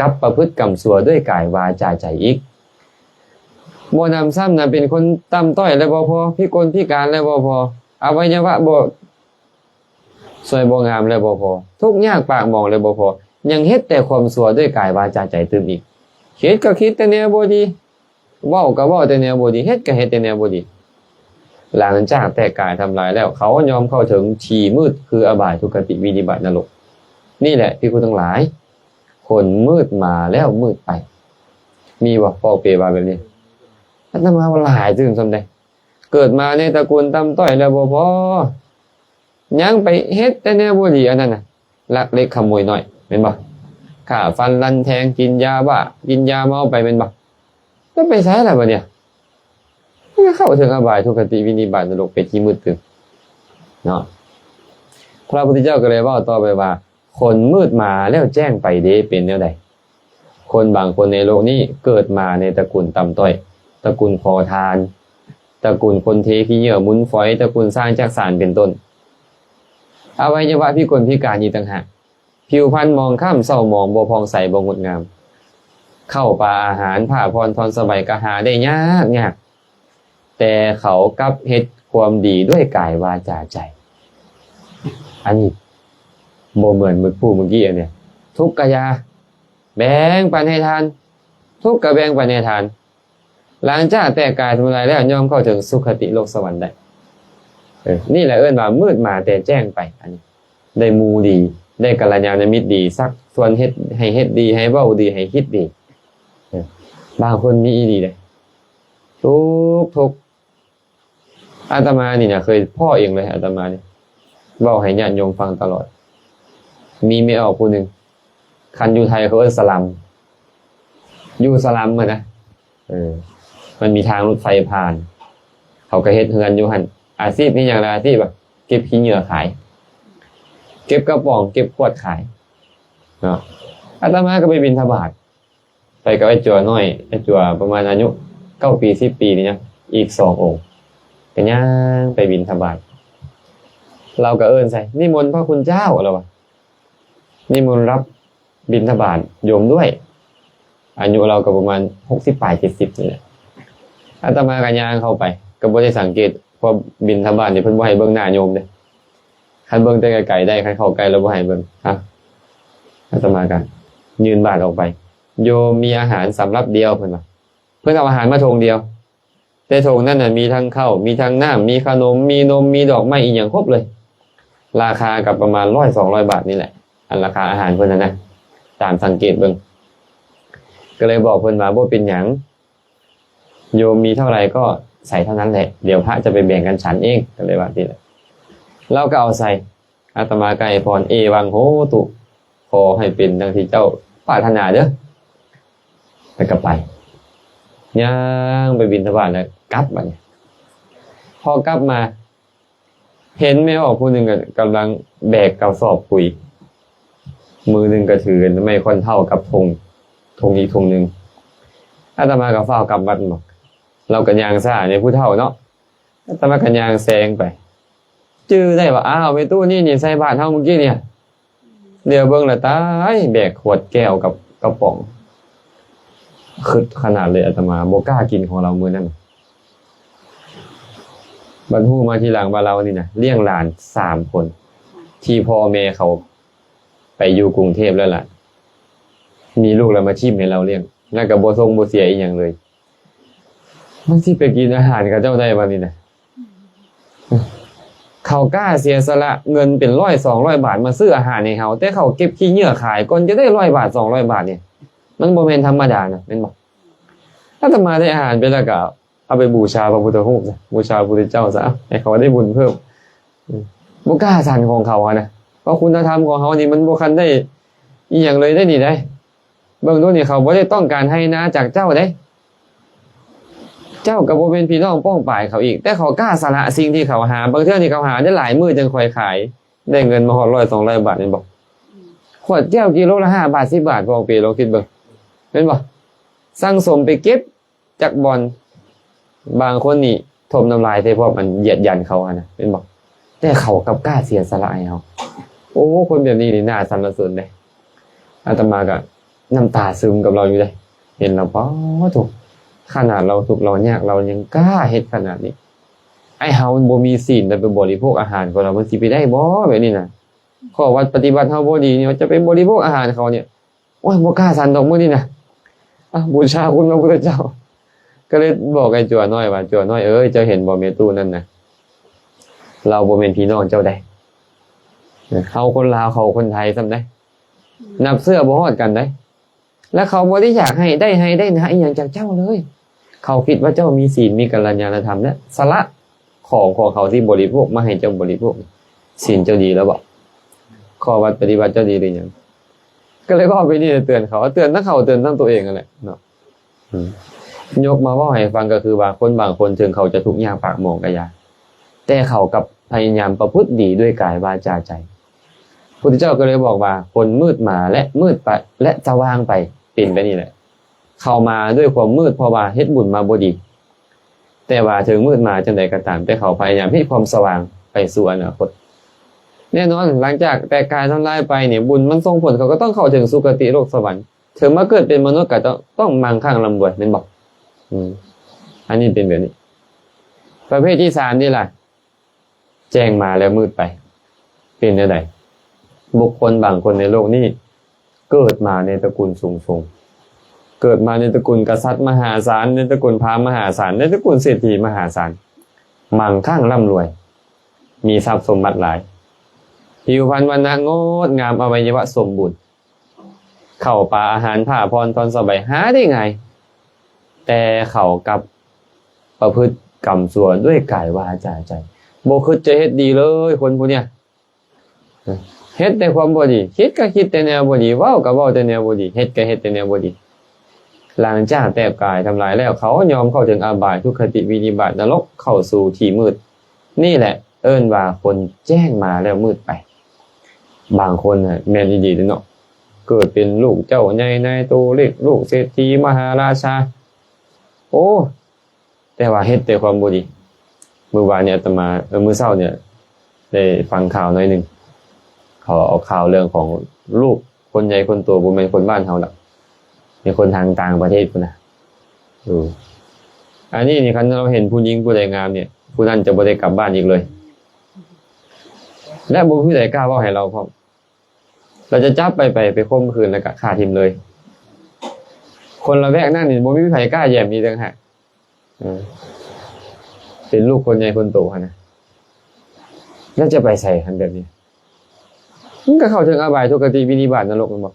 ກັບປະພຶດກຳຊົ່ວດ້ວຍກາຍວາຈາໃຈອີກ. ບໍ່ນຳຊ້ຳນະ ເປັນຄົນຕ່ຳຕ້ອຍແລ້ວບໍ່ພໍ, ພິກົນພິການແລ້ວບໍ່ພໍ, ອະໄວຍະວະບໍ່ ສວຍບໍ່ງາມແລ້ວບໍ່ພໍ, ທຸກຍາກປາກໝອງແລ້ວບໍ່ພໍ, ຍັງເຮັດແຕ່ຄວາມຊົ່ວດ້ວຍກາຍວາຈາໃຈຕື່ມອີກ. ຄິດກໍຄິດແຕ່ແນວບໍ່ດີ, ເວົ້າກໍເວົ້າແຕ່ແນວບໍ່ດີ, ເຮັດກໍເຮັດແຕ່ແນວບໍ່ດີ. ຫຼັງຈາກແຕກກາຍທຳລາຍແລ້ວ, ເຂົາຍອມເຂົ້າເຖິງທີ່ມືດ ຄືອະບາຍ, ທຸກຄະຕິ, ວິນິບາດ, ນະລົກ. ນີ້ແຫຼະ ພິກຂຸທັງຫຼາຍ, ຄົນມືດມາແລ້ວມືດໄປ. ມີບໍ່? ເວົ້າເປວ່າແບບນີ້. ອາດຕະມາວ່າຫຼາຍຕື່ມຊ້ຳໃດ. ເກີດມາໃນຕະກຸນຕ່ຳຕ້ອຍແລ້ວບໍ່ພໍ, ຍັງໄປເຮັດແຕ່ແນວບໍ່ດີ ອັນນັ້ນນະ, ລັກເລັກຂະໂມຍນ້ອຍ ແມ່ນບໍ່? ຂ້າຟັນລັນແທງ, ກິນຢາບ້າ, ກິນຢາເມົາໄປ ແມ່ນບໍ່? ແລ້ວໄປໃສລະບັດນີ້? ມັນກໍເຂົ້າເຖິງອະບາຍ, ທຸກຄະຕິ, ວິນິບາດ, ນະລົກ, ເປັນທີ່ມືດຕຶບເນາະ. ພະພຸດທະເຈົ້າກໍເລີຍເວົ້າຕໍ່ໄປວ່າ, ຄົນມືດມາແລ້ວແຈ້ງໄປເດ ເປັນແນວໃດ? ຄົນບາງຄົນໃນໂລກນີ້ເກີດມາໃນຕະກຸນຕ່ຳຕ້ອຍ, ຕະກຸນຂໍທານ, ຕະກຸນຄົນເທຂີ້ເຫຍື້ອມູນຝອຍ, ຕະກຸນຊ່າງຈັກສານເປັນຕົ້ນ. ອະໄວຍະວະພິກົນພິການອີກຕ່າງຫາກ, ຜິວພັນໝອງຄ້ຳເສົ້າໝອງ, ບໍ່ຜ່ອງໃສ, ບໍ່ງົດງາມ. ເຂົ້າປາອາຫານ, ຜ້າຜ່ອນທ່ອນສະບາຍກໍຫາໄດ້ຍາກໆ. ແຕ່ເຂົາກັບເຮັດຄວາມດີດ້ວຍກາຍວາຈາໃຈ. ອັນນີ້ບໍ່ເໝືອນມື້ຜູ້ເມື່ອກີ້ອັນນີ້, ທຸກກະຢ່າແບ່ງປັນໃຫ້ທານ, ທຸກກະແບ່ງປັນໃຫ້ທານ. ຫຼັງຈາກແຕກກາຍທຳລາຍແລ້ວ ຍອມເຂົ້າເຖິງສຸຄະຕິໂລກສະຫວັນໄດ້. ເອີ ນີ້ແຫຼະເອີ້ນວ່າມືດມາແຕ່ແຈ້ງໄປ. ອັນນີ້ໄດ້ໝູ່ດີ, ໄດ້ກັນລະຍານະມິດດີ, ຊັກຊວນເຮັດ ໃຫ້ເຮັດດີ, ໃຫ້ເວົ້າດີ, ໃຫ້ຄິດດີ. ເອີ ບາງຄົນມີອີ່ຫຼີເດ້. ທຸກໆ ອາດຕະມານີ້ນະ ເຄີຍພໍ້ເອງເລີຍ, ອາດຕະມານີ້ເວົ້າໃຫ້ຍາດໂຍມຟັງຕະຫຼອດ. ມີແມ່ອອກຜູ້ໜຶ່ງ, ຄັນຢູ່ໄທເຂົາເອີ້ນສະລັມ, ຢູ່ສະລັມຫັ້ນນະ. ເອີ ມັນມີທາງລົດໄຟຜ່ານ, ເຂົາກໍເຮັດເຮືອນຢູ່ຫັ້ນ. ອາຊີບມີຫຍັງລະ? ອາຊີບ ເກັບຂີ້ເຫຍື້ອຂາຍ, ເກັບກະປ໋ອງ, ເກັບຂວດຂາຍເນາະ. ອາດຕະມາກໍໄປບິນທະບາດ. ໄປກັບອ້າຍຈົວນ້ອຍ, ອ້າຍຈົວປະມານອາຍຸເກົ້າປີ ສິບປີນີ້ນະ, ອີກສອງອົງ ກໍຍ່າງໄປບິນທະບາດ. ລາວກໍເອີ້ນໃສ່, ນິມົນພະຄຸນເຈົ້າ, ລາວວ່າ, ນິມົນຮັບບິນທະບາດໂຍມດ້ວຍ. ອາຍຸລາວກໍປະມານຫົກສິບປາຍ ເຈັດສິບນີ້ແຫຼະ. ອາດຕະມາກໍຍ່າງເຂົ້າໄປ, ກໍບໍ່ໄດ້ສັງເກດ, ເພາະບິນທະບາດນີ້ເພິ່ນບໍ່ໃຫ້ເບິ່ງໜ້າໂຍມເດ້. ຄັນເບິ່ງແຕ່ໄກໆໄດ້, ຄັນເຂົ້າໃກ້ແລ້ວບໍ່ໃຫ້ເບິ່ງ. ອາດຕະມາກໍຍື່ນບາດອອກໄປ. ໂຍມມີອາຫານສຳລັບດຽວ, ເພິ່ນວ່າ. ເພິ່ນເອົາອາຫານມາຖົງດຽວ, ແຕ່ຖົງນັ້ນນະ ມີທັງເຂົ້າ, ມີທັງນ້ຳ, ມີຂະໜົມ, ມີນົມ, ມີດອກໄມ້, ອີ່ຫຍັງຄົບເລີຍ. ລາຄາກໍປະມານຮ້ອຍສອງຮ້ອຍບາດນີ້ແຫຼະ, ອັນລາຄາອາຫານເພິ່ນຫັ້ນນະ, ຕາມສັງເກດເບິ່ງ. ກໍເລີຍບອກເພິ່ນວ່າ, ບໍ່ເປັນຫຍັງ, ໂຍມມີເທົ່າໃດກໍໃສ່ເທົ່ານັ້ນແຫຼະ, ດຽວພະຈະໄປແບ່ງກັນສັນເອງ, ກໍເລີຍວ່າຊີ້ແຫຼະ. ລາວກໍເອົາໃສ່, ອາດຕະມາກໍໃຫ້ພອນ, ເອວັງໂຫຕຸ, ຂໍໃຫ້ເປັນດັ່ງທີ່ເຈົ້າປາດຖະໜາເດີ. ແລ້ວກໍໄປ, ຍ່າງໄປບິນທະບາດແລ້ວກັບບັດນີ້. ພໍກັບມາ ເຫັນແມ່ອອກຜູ້ໜຶ່ງກໍກຳລັງແບກກະສອບປຸຍ, ມືໜຶ່ງກໍຖືໄມ້ຄ້ອນເຖົ້າກັບຖົງ, ຖົງອີກຖົງໜຶ່ງ. ອາດຕະມາກໍຟ້າວກັບວັດ, ລາວກໍຍ່າງຊ້າໃນຜູ້ເຖົ້າເນາະ. ອາດຕະມາກໍຍ່າງແຊງໄປ, ຈື່ໄດ້ວ່າ, ອ້າວ, ແມ່ຕູ້ນີ້ນີ້ໃສ່ບາດເຮົາມື້ກີ້ນີ້. ຫຼຽວເບິ່ງລະຕາຍ, ແບກຂວດແກ້ວກັບກະປ໋ອງ. ຄຶດຂະໜາດເລີຍ, ອາດຕະມາບໍ່ກ້າກິນຂອງລາວມື້ນັ້ນ. ບັດຮູ້ມາທີຫຼັງວ່າລາວນີ້ນະ ລ້ຽງຫຼານສາມຄົນ ທີ່ພໍ່ແມ່ເຂົາໄປຢູ່ກຸງເທບແລ້ວລະ, ມີລູກແລ້ວມາຖິ້ມໃຫ້ເຮົາລ້ຽງ ແລ້ວກໍບໍ່ສົ່ງບໍ່ເສຍອີ່ຫຍັງເລີຍ ມັນຊິໄປກິນອາຫານເຂົາເຈົ້າໄດ້ບາດນີ້ນະ? ເຂົາກ້າເສຍສະຫຼະເງິນເປັນຮ້ອຍສອງຮ້ອຍບາດມາຊື້ອາຫານໃຫ້ເຮົາ ແຕ່ເຂົາເກັບຂີ້ເຫຍື້ອຂາຍກ່ອນຈະໄດ້ຮ້ອຍບາດສອງຮ້ອຍບາດນີ້ ມັນບໍ່ແມ່ນທຳມະດານະ ແມ່ນບໍ່? ອາດຕະມາໄດ້ອາຫານໄປແລ້ວກໍເອົາໄປບູຊາພະພຸດທະຮູບຊະ ບູຊາພະພຸດທະເຈົ້າຊະ ໃຫ້ເຂົາໄດ້ບຸນເພີ່ມ. ອືມ ບໍ່ກ້າສັນຂອງເຂົາຫັ້ນນະ ເພາະຄຸນນະທຳຂອງເຮົານີ້ມັນບໍ່ທັນໄດ້ອີ່ຫຍັງເລີຍເດ້ນີ້ໃດ. ເບິ່ງດູນີ້ ເຂົາບໍ່ໄດ້ຕ້ອງການໄຮ່ນາຈາກເຈົ້າເດ້ ເຈົ້າກໍບໍ່ແມ່ນພີ່ນ້ອງປ້ອງປາຍເຂົາອີກ ແຕ່ເຂົາກ້າສະຫຼະສິ່ງທີ່ເຂົາຫາ ບາງເທື່ອນີ້ເຂົາຫາໄດ້ຫຼາຍມື້ຈັ່ງຄ່ອຍຂາຍ ໄດ້ເງິນມາຮອດຮ້ອຍສອງຮ້ອຍບາດ ແມ່ນບໍ່? ຂວດແກ້ວກິໂລລະຫ້າບາດສິບບາດ ພໍ່ເປ ລອງຄິດເບິ່ງ ແມ່ນບໍ່? ສັ່ງສົມໄປເກັບ ຈັກບ່ອນ ບາງຄົນນີ້ຖົມນ້ຳລາຍໃສ່ພວກມັນ ຢຽດຢັນເຂົາຫັ້ນນະ ແມ່ນບໍ່? ແຕ່ເຂົາກັບກ້າເສຍສະຫຼະໃຫ້ເຮົາ. ໂອ້ ຄົນແບບນີ້ນີ້ໜ້າສັນລະເສີນເດ້. ອາດຕະມາກໍນ້ຳຕາຊຶມກັບລາວຢູ່ເດ້ ເຫັນລາວ ປາໂທ້ ຂະໜາດລາວທຸກລາວຍາກ ລາວຍັງກ້າເຮັດຂະໜາດນີ້. ໄອ້ເຮົາມັນບໍ່ມີສິນ ແລ້ວໄປບໍລິໂພກອາຫານຂອງລາວ ມັນຊິໄປໄດ້ບໍ່ແບບນີ້ນະ? ຂໍ້ວັດປະຕິບັດເຮົາບໍ່ດີນີ້ ຈະໄປບໍລິໂພກອາຫານເຂົານີ້ ໂອ້ຍ ບໍ່ກ້າສັນດອກມື້ນີ້ນະ ອາ ບູຊາຄຸນພະພຸດທະເຈົ້າ. ກໍເລີຍບອກໄອ້ຈົວນ້ອຍວ່າ ຈົວນ້ອຍເອີຍ ເຈົ້າເຫັນບໍ່ແມ່ຕູ້ນັ້ນນະ ລາວບໍ່ແມ່ນພີ່ນ້ອງເຈົ້າໃດ. ເຮົາຄົນລາວ ເຂົາຄົນໄທຊ້ຳໃດ໋ ນັບເຊື້ອບໍ່ຮອດກັນໃດ໋ ແລະ ເຂົາບໍ່ໄດ້ຢາກໃຫ້ ໄດ້ໃຫ້ໄດ້ນາອີ່ຫຍັງຈາກເຈົ້າເລີຍ. ເຂົາຄິດວ່າເຈົ້າມີສິນ ມີກັນລະຍານະທຳ ແລະ ສະຫຼະ ຂອງຂອງເຂົາທີ່ບໍລິໂພກມາໃຫ້ເຈົ້າບໍລິໂພກ ສິນເຈົ້າດີແລ້ວບໍ? ຂໍ້ວັດປະຕິບັດເຈົ້າດີຫຼືຍັງ? ກໍເລີຍເວົ້າໄປນີ້ ເຕືອນເຂົາ ເຕືອນທັງເຂົາ ເຕືອນທັງຕົວເອງນັ້ນແຫຼະເນາະ. ອືມ ຍົກມາເວົ້າໃຫ້ຟັງກໍຄືວ່າ ຄົນບາງຄົນເຖິງເຂົາຈະທຸກຍາກປາກໝອງກໍຢ່າ ແຕ່ເຂົາກັບພະຍາຍາມປະພຶດດີດ້ວຍກາຍ ວາຈາ ໃຈ. ພຸດທະເຈົ້າກໍເລີຍບອກວ່າ ຄົນມືດມາ ແລະ ມືດໄປ ແລະ ສະຫວ່າງໄປ ເປັນແບບນີ້ແຫຼະ. ເຂົາມາດ້ວຍຄວາມມືດ ເພາະວ່າເຮັດບຸນມາບໍ່ດີ ແຕ່ວ່າເຖິງມືດມາຈັ່ງໃດກໍຕາມ ແຕ່ເຂົາພະຍາຍາມເຮັດຄວາມສະຫວ່າງໄປສູ່ອະນາຄົດ. ແນ່ນອນ ຫຼັງຈາກແຕກກາຍທຳລາຍໄປນີ້ ບຸນມັນສົ່ງຜົນ ເຂົາກໍຕ້ອງເຂົ້າເຖິງສຸຄະຕິໂລກສະຫວັນ ເຖິງມາເກີດເປັນມະນຸດກໍຕ້ອງ ຕ້ອງມັ່ງຄັ່ງລ່ຳລວຍ ແມ່ນບໍ່? ອືມ ອັນນີ້ເປັນແບບນີ້. ປະເພດທີສາມນີ້ລະ ແຈ້ງມາແລ້ວມືດໄປ ເປັນແນວໃດ? ບຸກຄົນບາງຄົນໃນໂລກນີ້ ເກີດມາໃນຕະກູນສູງສົ່ງ ເກີດມາໃນຕະກູນກະສັດມະຫາສານ ໃນຕະກູນພາມມະຫາສານ ໃນຕະກູນເສດຖີມະຫາສານ ມັ່ງຄັ່ງລ່ຳລວຍ ມີຊັບສົມບັດຫຼາຍ ຜິວພັນວັນນະງົດງາມ ອະໄວຍະວະສົມບູນ ເຂົ້າປາອາຫານ ຜ້າຜ່ອນທ່ອນສະບາຍ ຫາໄດ້ງ່າຍ ແຕ່ເຂົາກັບປະພຶດກຳຊົ່ວດ້ວຍກາຍ ວາຈາ ໃຈ ບໍ່ຄິດຈະເຮັດດີເລີຍ ຄົນຜູ້ເນີ້ຍ ເຮັດແຕ່ຄວາມບໍ່ດີ ຄິດກໍຄິດແຕ່ແນວບໍ່ດີ ເວົ້າກໍເວົ້າແຕ່ແນວບໍ່ດີ ເຮັດກໍເຮັດແຕ່ແນວບໍ່ດີ. ຫຼັງຈາກແຕກກາຍທຳລາຍແລ້ວ ເຂົາຍອມເຂົ້າເຖິງອະບາຍ ທຸກຄະຕິ ວິນິບາດ ນະລົກ ເຂົ້າສູ່ທີ່ມືດ. ນີ້ແຫຼະເອີ້ນວ່າຄົນແຈ້ງມາແລ້ວມືດໄປ. ບາງຄົນນະແມ່ນອີ່ຫຼີເດ້ເນາະ ເກີດເປັນລູກເຈົ້າໃຫຍ່ນາຍໂຕເລັກ ລູກເສດຖີ ມະຫາລາຊາ ໂອ້ ແຕ່ວ່າເຮັດແຕ່ຄວາມບໍ່ດີ. ມື້ວານນີ້ອາດຕະມາ ເອີ ມື້ເຊົ້ານີ້ໄດ້ຟັງຂ່າວໜ້ອຍໜຶ່ງ ເຂົາເອົາຂ່າວເລື່ອງຂອງລູກຄົນໃຫຍ່ຄົນໂຕ ບໍ່ແມ່ນຄົນບ້ານເຮົາດອກ ເປັນຄົນທາງຕ່າງປະເທດພຸ້ນນະ. ເອີ ອັນນີ້ນີ້ ຄັນເຮົາເຫັນຜູ້ຍິງຜູ້ໃດງາມນີ້ ຜູ້ນັ້ນຈະບໍ່ໄດ້ກັບບ້ານອີກເລີຍ ແລະ ບໍ່ມີຜູ້ໃດກ້າເວົ້າໃຫ້ລາວພ້ອມ. ລາວຈະຈັບໄປ ໄປ ໄປຂົ່ມຂືນ ແລ້ວກະຂ້າຖິ້ມເລີຍ. ຄົນລະແວກນັ້ນນີ້ບໍ່ມີໃຜກ້າແຢມອີກຕ່າງຫາກ. ເອີ ເປັນລູກຄົນໃຫຍ່ຄົນໂຕຫັ້ນນະ ແລ້ວຈະໄປໃສຫັ້ນແບບນີ້? ມັນກໍເຂົ້າເຖິງອະບາຍ ທຸກຄະຕິ ວິນິບາດ ນະລົກ ແມ່ນບໍ່?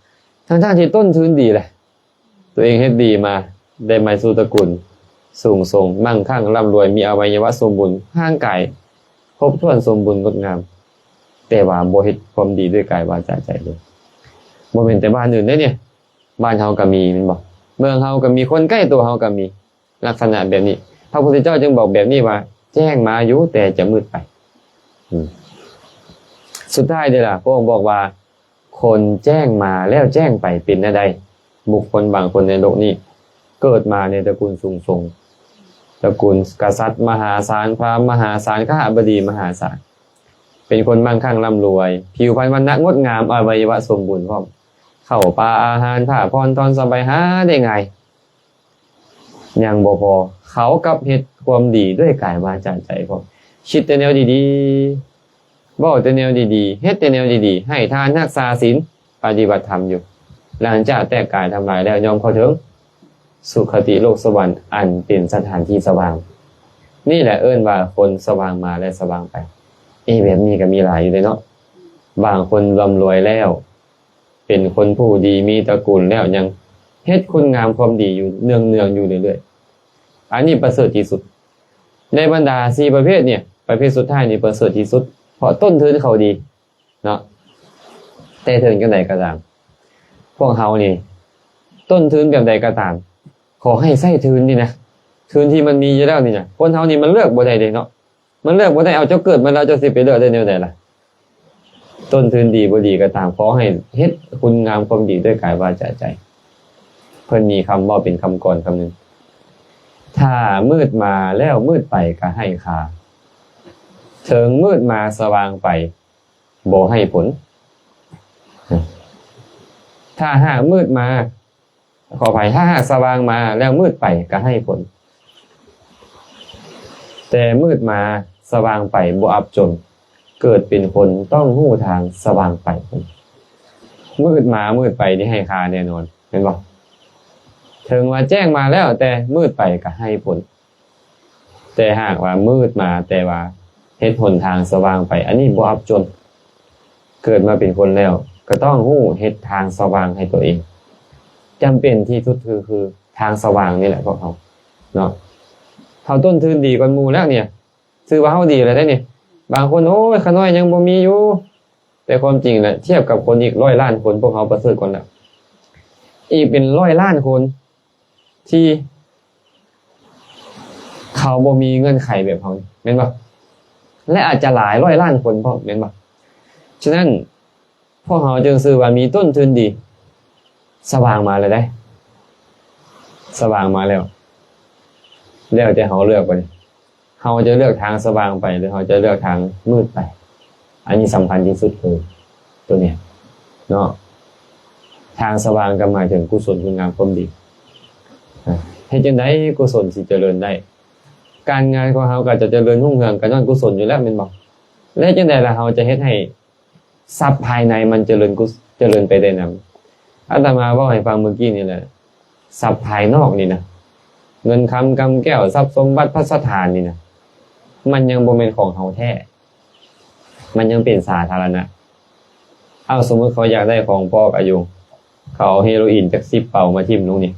ທັງໆທີ່ຕົ້ນທຶນດີແຫຼະ ຕົວເອງເຮັດດີມາ ໄດ້ມາສູ່ຕະກູນສູງສົ່ງ ມັ່ງຄັ່ງລ່ຳລວຍ ມີອະໄວຍະວະສົມບູນ ຮ່າງກາຍຄົບຖ້ວນສົມບູນງົດງາມ ແຕ່ວ່າບໍ່ເຮັດຄວາມດີດ້ວຍກາຍ ວາຈາ ໃຈເລີຍ. ບໍ່ແມ່ນແຕ່ບ້ານອື່ນເດ້ນີ້ ບ້ານເຮົາກໍມີແມ່ນບໍ່? ເມືອງເຮົາກໍມີ ຄົນໃກ້ຕົວເຮົາກໍມີ ລັກສະນະແບບນີ້. ພະພຸດທະເຈົ້າຈຶ່ງບອກແບບນີ້ວ່າ ແຈ້ງມາຢູ່ ແຕ່ຈະມືດໄປ. ອືມ ສຸດທ້າຍເດ້ລະ ພະອົງບອກວ່າ ຄົນແຈ້ງມາແລ້ວແຈ້ງໄປເປັນແນວໃດ? ບຸກຄົນບາງຄົນໃນໂລກນີ້ ເກີດມາໃນຕະກູນສູງສົ່ງ ຕະກູນກະສັດມະຫາສານ ພາມມະຫາສານ ຄະຫະບະດີມະຫາສານ ເປັນຄົນມັ່ງຄັ່ງລ່ຳລວຍ ຜິວພັນວັນນະງົດງາມ ອະໄວຍະວະສົມບູນພ້ອມ ເຂົ້າປາອາຫານ ຜ້າຜ່ອນທ່ອນສະບາຍ ຫາໄດ້ງ່າຍ. ຍັງບໍ່ພໍ ເຂົາກັບເຮັດຄວາມດີດ້ວຍກາຍ ວາຈາ ໃຈພ້ອມ ຄິດແຕ່ແນວດີໆ ເວົ້າແຕ່ແນວດີໆ ເຮັດແຕ່ແນວດີໆ ໃຫ້ທານ ຮັກສາສິນ ປະຕິບັດທຳຢູ່. ຫຼັງຈາກແຕກກາຍທຳລາຍແລ້ວ ຍ່ອມເຂົ້າເຖິງສຸຄະຕິໂລກສະຫວັນ ອັນເປັນສະຖານທີ່ສະຫວ່າງ. ນີ້ແຫຼະເອີ້ນວ່າຄົນສະຫວ່າງມາ ແລະ ສະຫວ່າງໄປ. ເອ ແບບນີ້ກໍມີຫຼາຍຢູ່ເດ້ເນາະ. ບາງຄົນລ່ຳລວຍແລ້ວ ເປັນຄົນຜູ້ດີ ມີຕະກຸນແລ້ວ ຍັງເຮັດຄຸນງາມຄວາມດີຢູ່ເນືອງໆຢູ່ເລື້ອຍໆ. ອັນນີ້ປະເສີດທີ່ສຸດ. ໃນບັນດາສີ່ປະເພດນີ້ ປະເພດສຸດທ້າຍນີ້ປະເສີດທີ່ສຸດ ເພາະຕົ້ນທຶນເຂົາດີເນາະ. ແຕ່ເຖິງຈັ່ງໃດກໍຕາມ ພວກເຮົານີ້ ຕົ້ນທຶນແບບໃດກໍຕາມ ຂໍໃຫ້ໃຊ້ທຶນນີ້ນະ ທຶນທີ່ມັນມີຢູ່ແລ້ວນີ້ນະ. ຄົນເຮົານີ້ມັນເລືອກບໍ່ໄດ້ເດ້ເນາະ. ມັນເລືອກບໍ່ໄດ້. ເອົາ ເຈົ້າເກີດມາແລ້ວ ເຈົ້າຊິໄປເລືອກໄດ້ແນວໃດລະ? ຕົ້ນທຶນດີບໍ່ດີກໍຕາມ ຂໍໃຫ້ເຮັດຄຸນງາມຄວາມດີດ້ວຍກາຍ ວາຈາ ໃຈ. ເພິ່ນມີຄຳເວົ້າເປັນຄຳກອນຄຳໜຶ່ງ: ຖ້າມືດມາແລ້ວມືດໄປກໍໄຮ້ຄ່າ, ເຖິງມືດມາສະຫວ່າງໄປບໍ່ໃຫ້ຜົນ. ຖ້າຫາກມືດມາ ຂໍອະໄພ, ຖ້າຫາກສະຫວ່າງມາແລ້ວມືດໄປກໍໃຫ້ຜົນ, ແຕ່ມືດມາສະຫວ່າງໄປບໍ່ອັບຈົນ, ເກີດເປັນຄົນຕ້ອງຮູ້ທາງສະຫວ່າງໄປ. ມືດມາມືດໄປນີ້ໃຫ້ຄ່າແນ່ນອນ ແມ່ນບໍ່? ເຖິງວ່າແຈ້ງມາແລ້ວ ແຕ່ມືດໄປກໍໃຫ້ຜົນ. ແຕ່ຫາກວ່າມືດມາ ແຕ່ວ່າເຮັດຫົນທາງສະຫວ່າງໄປ, ອັນນີ້ບໍ່ອັບຈົນ. ເກີດມາເປັນຄົນແລ້ວ ກໍຕ້ອງຮູ້ເຮັດທາງສະຫວ່າງໃຫ້ຕົວເອງ. ຈຳເປັນທີ່ສຸດຄື ຄືທາງສະຫວ່າງນີ້ແຫຼະພວກເຮົາເນາະ. ເຮົາຕົ້ນທຶນດີກວ່າໝູ່ແລ້ວນີ້ ຖືວ່າເຮົາດີແລ້ວເດ້ນີ້. ບາງຄົນ ໂອ້ຍ ຂ້ານ້ອຍຍັງບໍ່ມີຢູ່, ແຕ່ຄວາມຈິງແຫຼະ ທຽບກັບຄົນອີກຮ້ອຍລ້ານຄົນ ພວກເຮົາປະເສີດກວ່າແລ້ວ. ອີກເປັນຮ້ອຍລ້ານຄົນ ທີ່ເຂົາບໍ່ມີເງື່ອນໄຂແບບເຮົານີ້ ແມ່ນບໍ່? ແລະ ອາດຈະຫຼາຍຮ້ອຍລ້ານຄົນພ້ອມ ແມ່ນບໍ່? ສະນັ້ນ ພວກເຮົາຈຶ່ງຊື່ວ່າມີຕົ້ນທຶນດີ. ສະຫວ່າງມາແລ້ວເດ້ ສະຫວ່າງມາແລ້ວ. ແລ້ວແຕ່ເຮົາເລືອກບັດນີ້. ເຮົາຈະເລືອກທາງສະຫວ່າງໄປ ຫຼື ເຮົາຈະເລືອກທາງມືດໄປ? ອັນນີ້ສຳຄັນທີ່ສຸດຄືຕົວນີ້ເນາະ. ທາງສະຫວ່າງກໍໝາຍເຖິງກຸສົນ ຄຸນງາມຄວາມດີ. ເຮັດຈັ່ງໃດກຸສົນຊິຈະເລີນໄດ້? ການງານຂອງເຮົາກໍຈະຈະເລີນຮຸ່ງເຮືອງ ກໍຍ້ອນກຸສົນຢູ່ແລ້ວ ແມ່ນບໍ່? ແລະ ເຮັດຈັ່ງໃດລະເຮົາຈະເຮັດໃຫ້ ຊັບພາຍໃນມັນຈະເລີນກຸ ຈະເລີນໄປໄດ້ນຳ. ອາດຕະມາເວົ້າໃຫ້ຟັງມື້ກີ້ນີ້ແຫຼະ, ຊັບພາຍນອກນີ້ນະ, ເງິນຄຳກຳແກ້ວ, ຊັບສົມບັດພັດສະຖານນີ້ນະ, ມັນຍັງບໍ່ແມ່ນຂອງເຮົາແທ້, ມັນຍັງເປັນສາທາລະນະ. ເອົາ ສົມມຸດເຂົາຢາກໄດ້ຂອງພໍ່ກະຢູ່, ເຂົາເອົາເຮໂຣອີນຈັກສິບເປົາມາຖິ້ມລົງນີ້,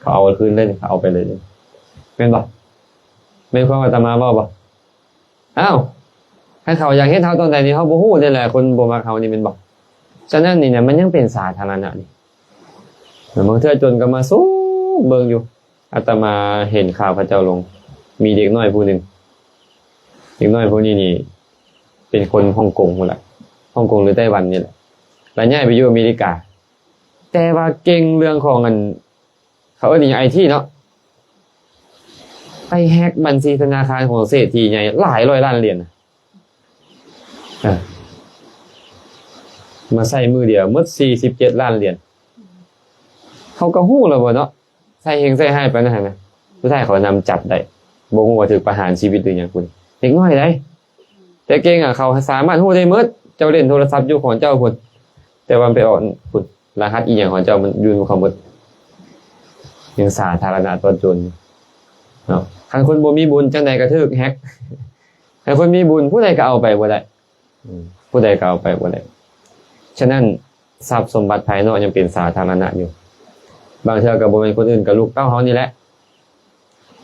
ເຂົາເອົາຄືນເລີຍ, ເຂົາເອົາໄປເລີຍ, ແມ່ນບໍ່? ແມ່ນຄວາມອາດຕະມາເວົ້າບໍ່? ອ້າວ ຄັນເຂົາຢາກເຮັດເຮົາຕອນໃດນີ້ ເຮົາບໍ່ຮູ້ນີ້ແຫຼະ, ຄົນບໍ່ມັກເຮົານີ້ແມ່ນບໍ່? ສະນັ້ນນີ້ນະ ມັນຍັງເປັນສາທາລະນະນີ້. ບາງເທື່ອຈົນກໍມາສູບເບິ່ງຢູ່. ອາດຕະມາເຫັນຂ່າວເຂົາເຈົ້າລົງ, ມີເດັກນ້ອຍຜູ້ໜຶ່ງ, ເດັກນ້ອຍຜູ້ນີ້ນີ້ເປັນຄົນຮົງກົງພຸ້ນລະ, ຮົງກົງ ຫຼື ໄຕ້ຫວັນນີ້ແຫຼະ, ລະຍ້າຍໄປຢູ່ອາເມລິກາ, ແຕ່ວ່າເກັ່ງເລື່ອງຂອງອັນ ເຂົາເອີ້ນອີ່ຫຍັງ ໄອທີ ເນາະ, ໄປແຮັກບັນຊີທະນາຄານຂອງເສດຖີໃຫຍ່ຫຼາຍຮ້ອຍລ້ານຫຼຽນນະ, ເອີ ມາໃຊ້ມື້ດຽວໝົດສີ່ສິບເຈັດລ້ານຫຼຽນ. ເຂົາກໍຮູ້ແລ້ວບໍ່ເນາະ, ໃສ່ເຮງໃສ່ຮ້າຍປານນັ້ນນະ, ສຸດທ້າຍເຂົານຳຈັບໄດ້, ບໍ່ຮູ້ວ່າຖືກປະຫານຊີວິດຫຼືຫຍັງພຸ້ນ, ເດັກນ້ອຍໃດ. ແຕ່ເກັ່ງອະ ເຂົາສາມາດຮູ້ໄດ້ໝົດ, ເຈົ້າຫຼິ້ນໂທລະສັບຢູ່ຂອງເຈົ້າພຸ້ນ, ແຕ່ວ່າມັນໄປອອກພຸ້ນ, ລະຫັດອີ່ຫຍັງຂອງເຈົ້າມັນຢູ່ນຳເຂົາໝົດ. ຍັງສາທາລະນະຕົວະຈົນເນາະ. ຄັນຄົນບໍ່ມີບຸນ ຈັ່ງໃດກໍຖືກແຮັກ, ຄັນຄົນມີບຸນ ຜູ້ໃດກໍເອົາໄປບໍ່ໄດ້, ອືມ ຜູ້ໃດກໍເອົາໄປບໍ່ໄດ້. ສະນັ້ນ ຊັບສົມບັດພາຍນອກຍັງເປັນສາທາລະນະຢູ່, ບາງເທື່ອກໍບໍ່ແມ່ນຄົນອື່ນ ກໍລູກເຕົ້າເຮົານີ້ແຫຼະ,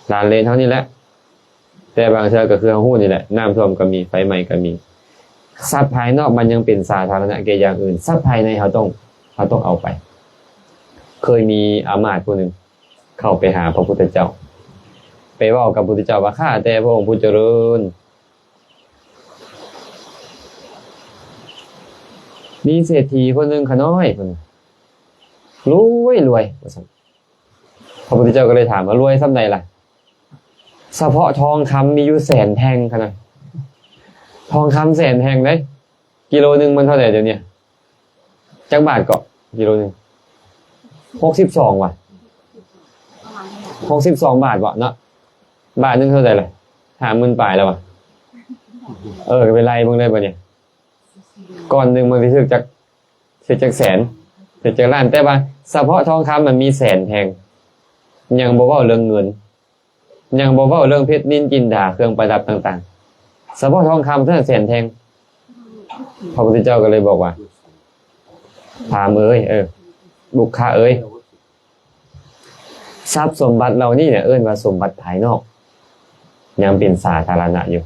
ຫຼານເລນເຮົານີ້ແຫຼະ, ແຕ່ບາງເທື່ອກໍຄືເຮົາຮູ້ນີ້ແຫຼະ, ນ້ຳຖ້ວມກໍມີ, ໄຟໄໝ້ກໍມີ. ຊັບພາຍນອກມັນຍັງເປັນສາທາລະນະແກ່ຢ່າງອື່ນ, ຊັບພາຍໃນເຮົາຕ້ອງ, ເຮົາຕ້ອງເອົາໄປ. ເຄີຍມີອາມາດຜູ້ໜຶ່ງເຂົ້າໄປຫາພະພຸດທະເຈົ້າ, ໄປເວົ້າກັບພະພຸດທະເຈົ້າວ່າ, ຂ້າແຕ່ພະອົງຜູ້ຈະເລີນ, ມີເສດຖີຄົນໜຶ່ງຂ້ານ້ອຍ, ເພິ່ນລວຍໆ ວ່າຊັ້ນ. ພະພຸດທະເຈົ້າກໍເລີຍຖາມວ່າ ລວຍສ່ຳໃດລະ? ສະເພາະທອງຄຳມີຢູ່ແສນແທ່ງ ຂະໜາດ ທອງຄຳແສນແທ່ງເດ້. ກິໂລໜຶ່ງມັນເທົ່າໃດດຽວນີ້? ຈັກບາດເກາະ ກິໂລໜຶ່ງ? ຫົກສິບສອງຫວາ? ຫົກສິບສອງບາດເບາະເນາະ? ບາດໜຶ່ງເທົ່າໃດລະ? ຫ້າໝື່ນປາຍແລ້ວຫວາ? ເອີ ກໍໄປໄລ່ເບິ່ງເລີຍບາດນີ້ ກ້ອນໜຶ່ງມັນຊິຖືກຈັກ ເຮັດຈັກແສນ ເປັນຈັກລ້ານ ແຕ່ວ່າສະເພາະທອງຄຳມັນມີແສນແທ່ງ ຍັງບໍ່ເວົ້າເລື່ອງເງິນ ຍັງບໍ່ເວົ້າເລື່ອງເພັດນິນຈິນດາ ເຄື່ອງປະດັບຕ່າງໆ ສະເພາະທອງຄຳເທົ່ານັ້ນແສນແທ່ງ. ພະພຸດທະເຈົ້າກໍເລີຍບອກວ່າ ພາມເອີຍ ເອີ ບຸກຄະເອີຍ ຊັບສົມບັດເຫຼົ່ານີ້ເນຍ ເອີ້ນວ່າສົມບັດພາຍນອກ ຍັງເປັນສາທາລະນະຢູ່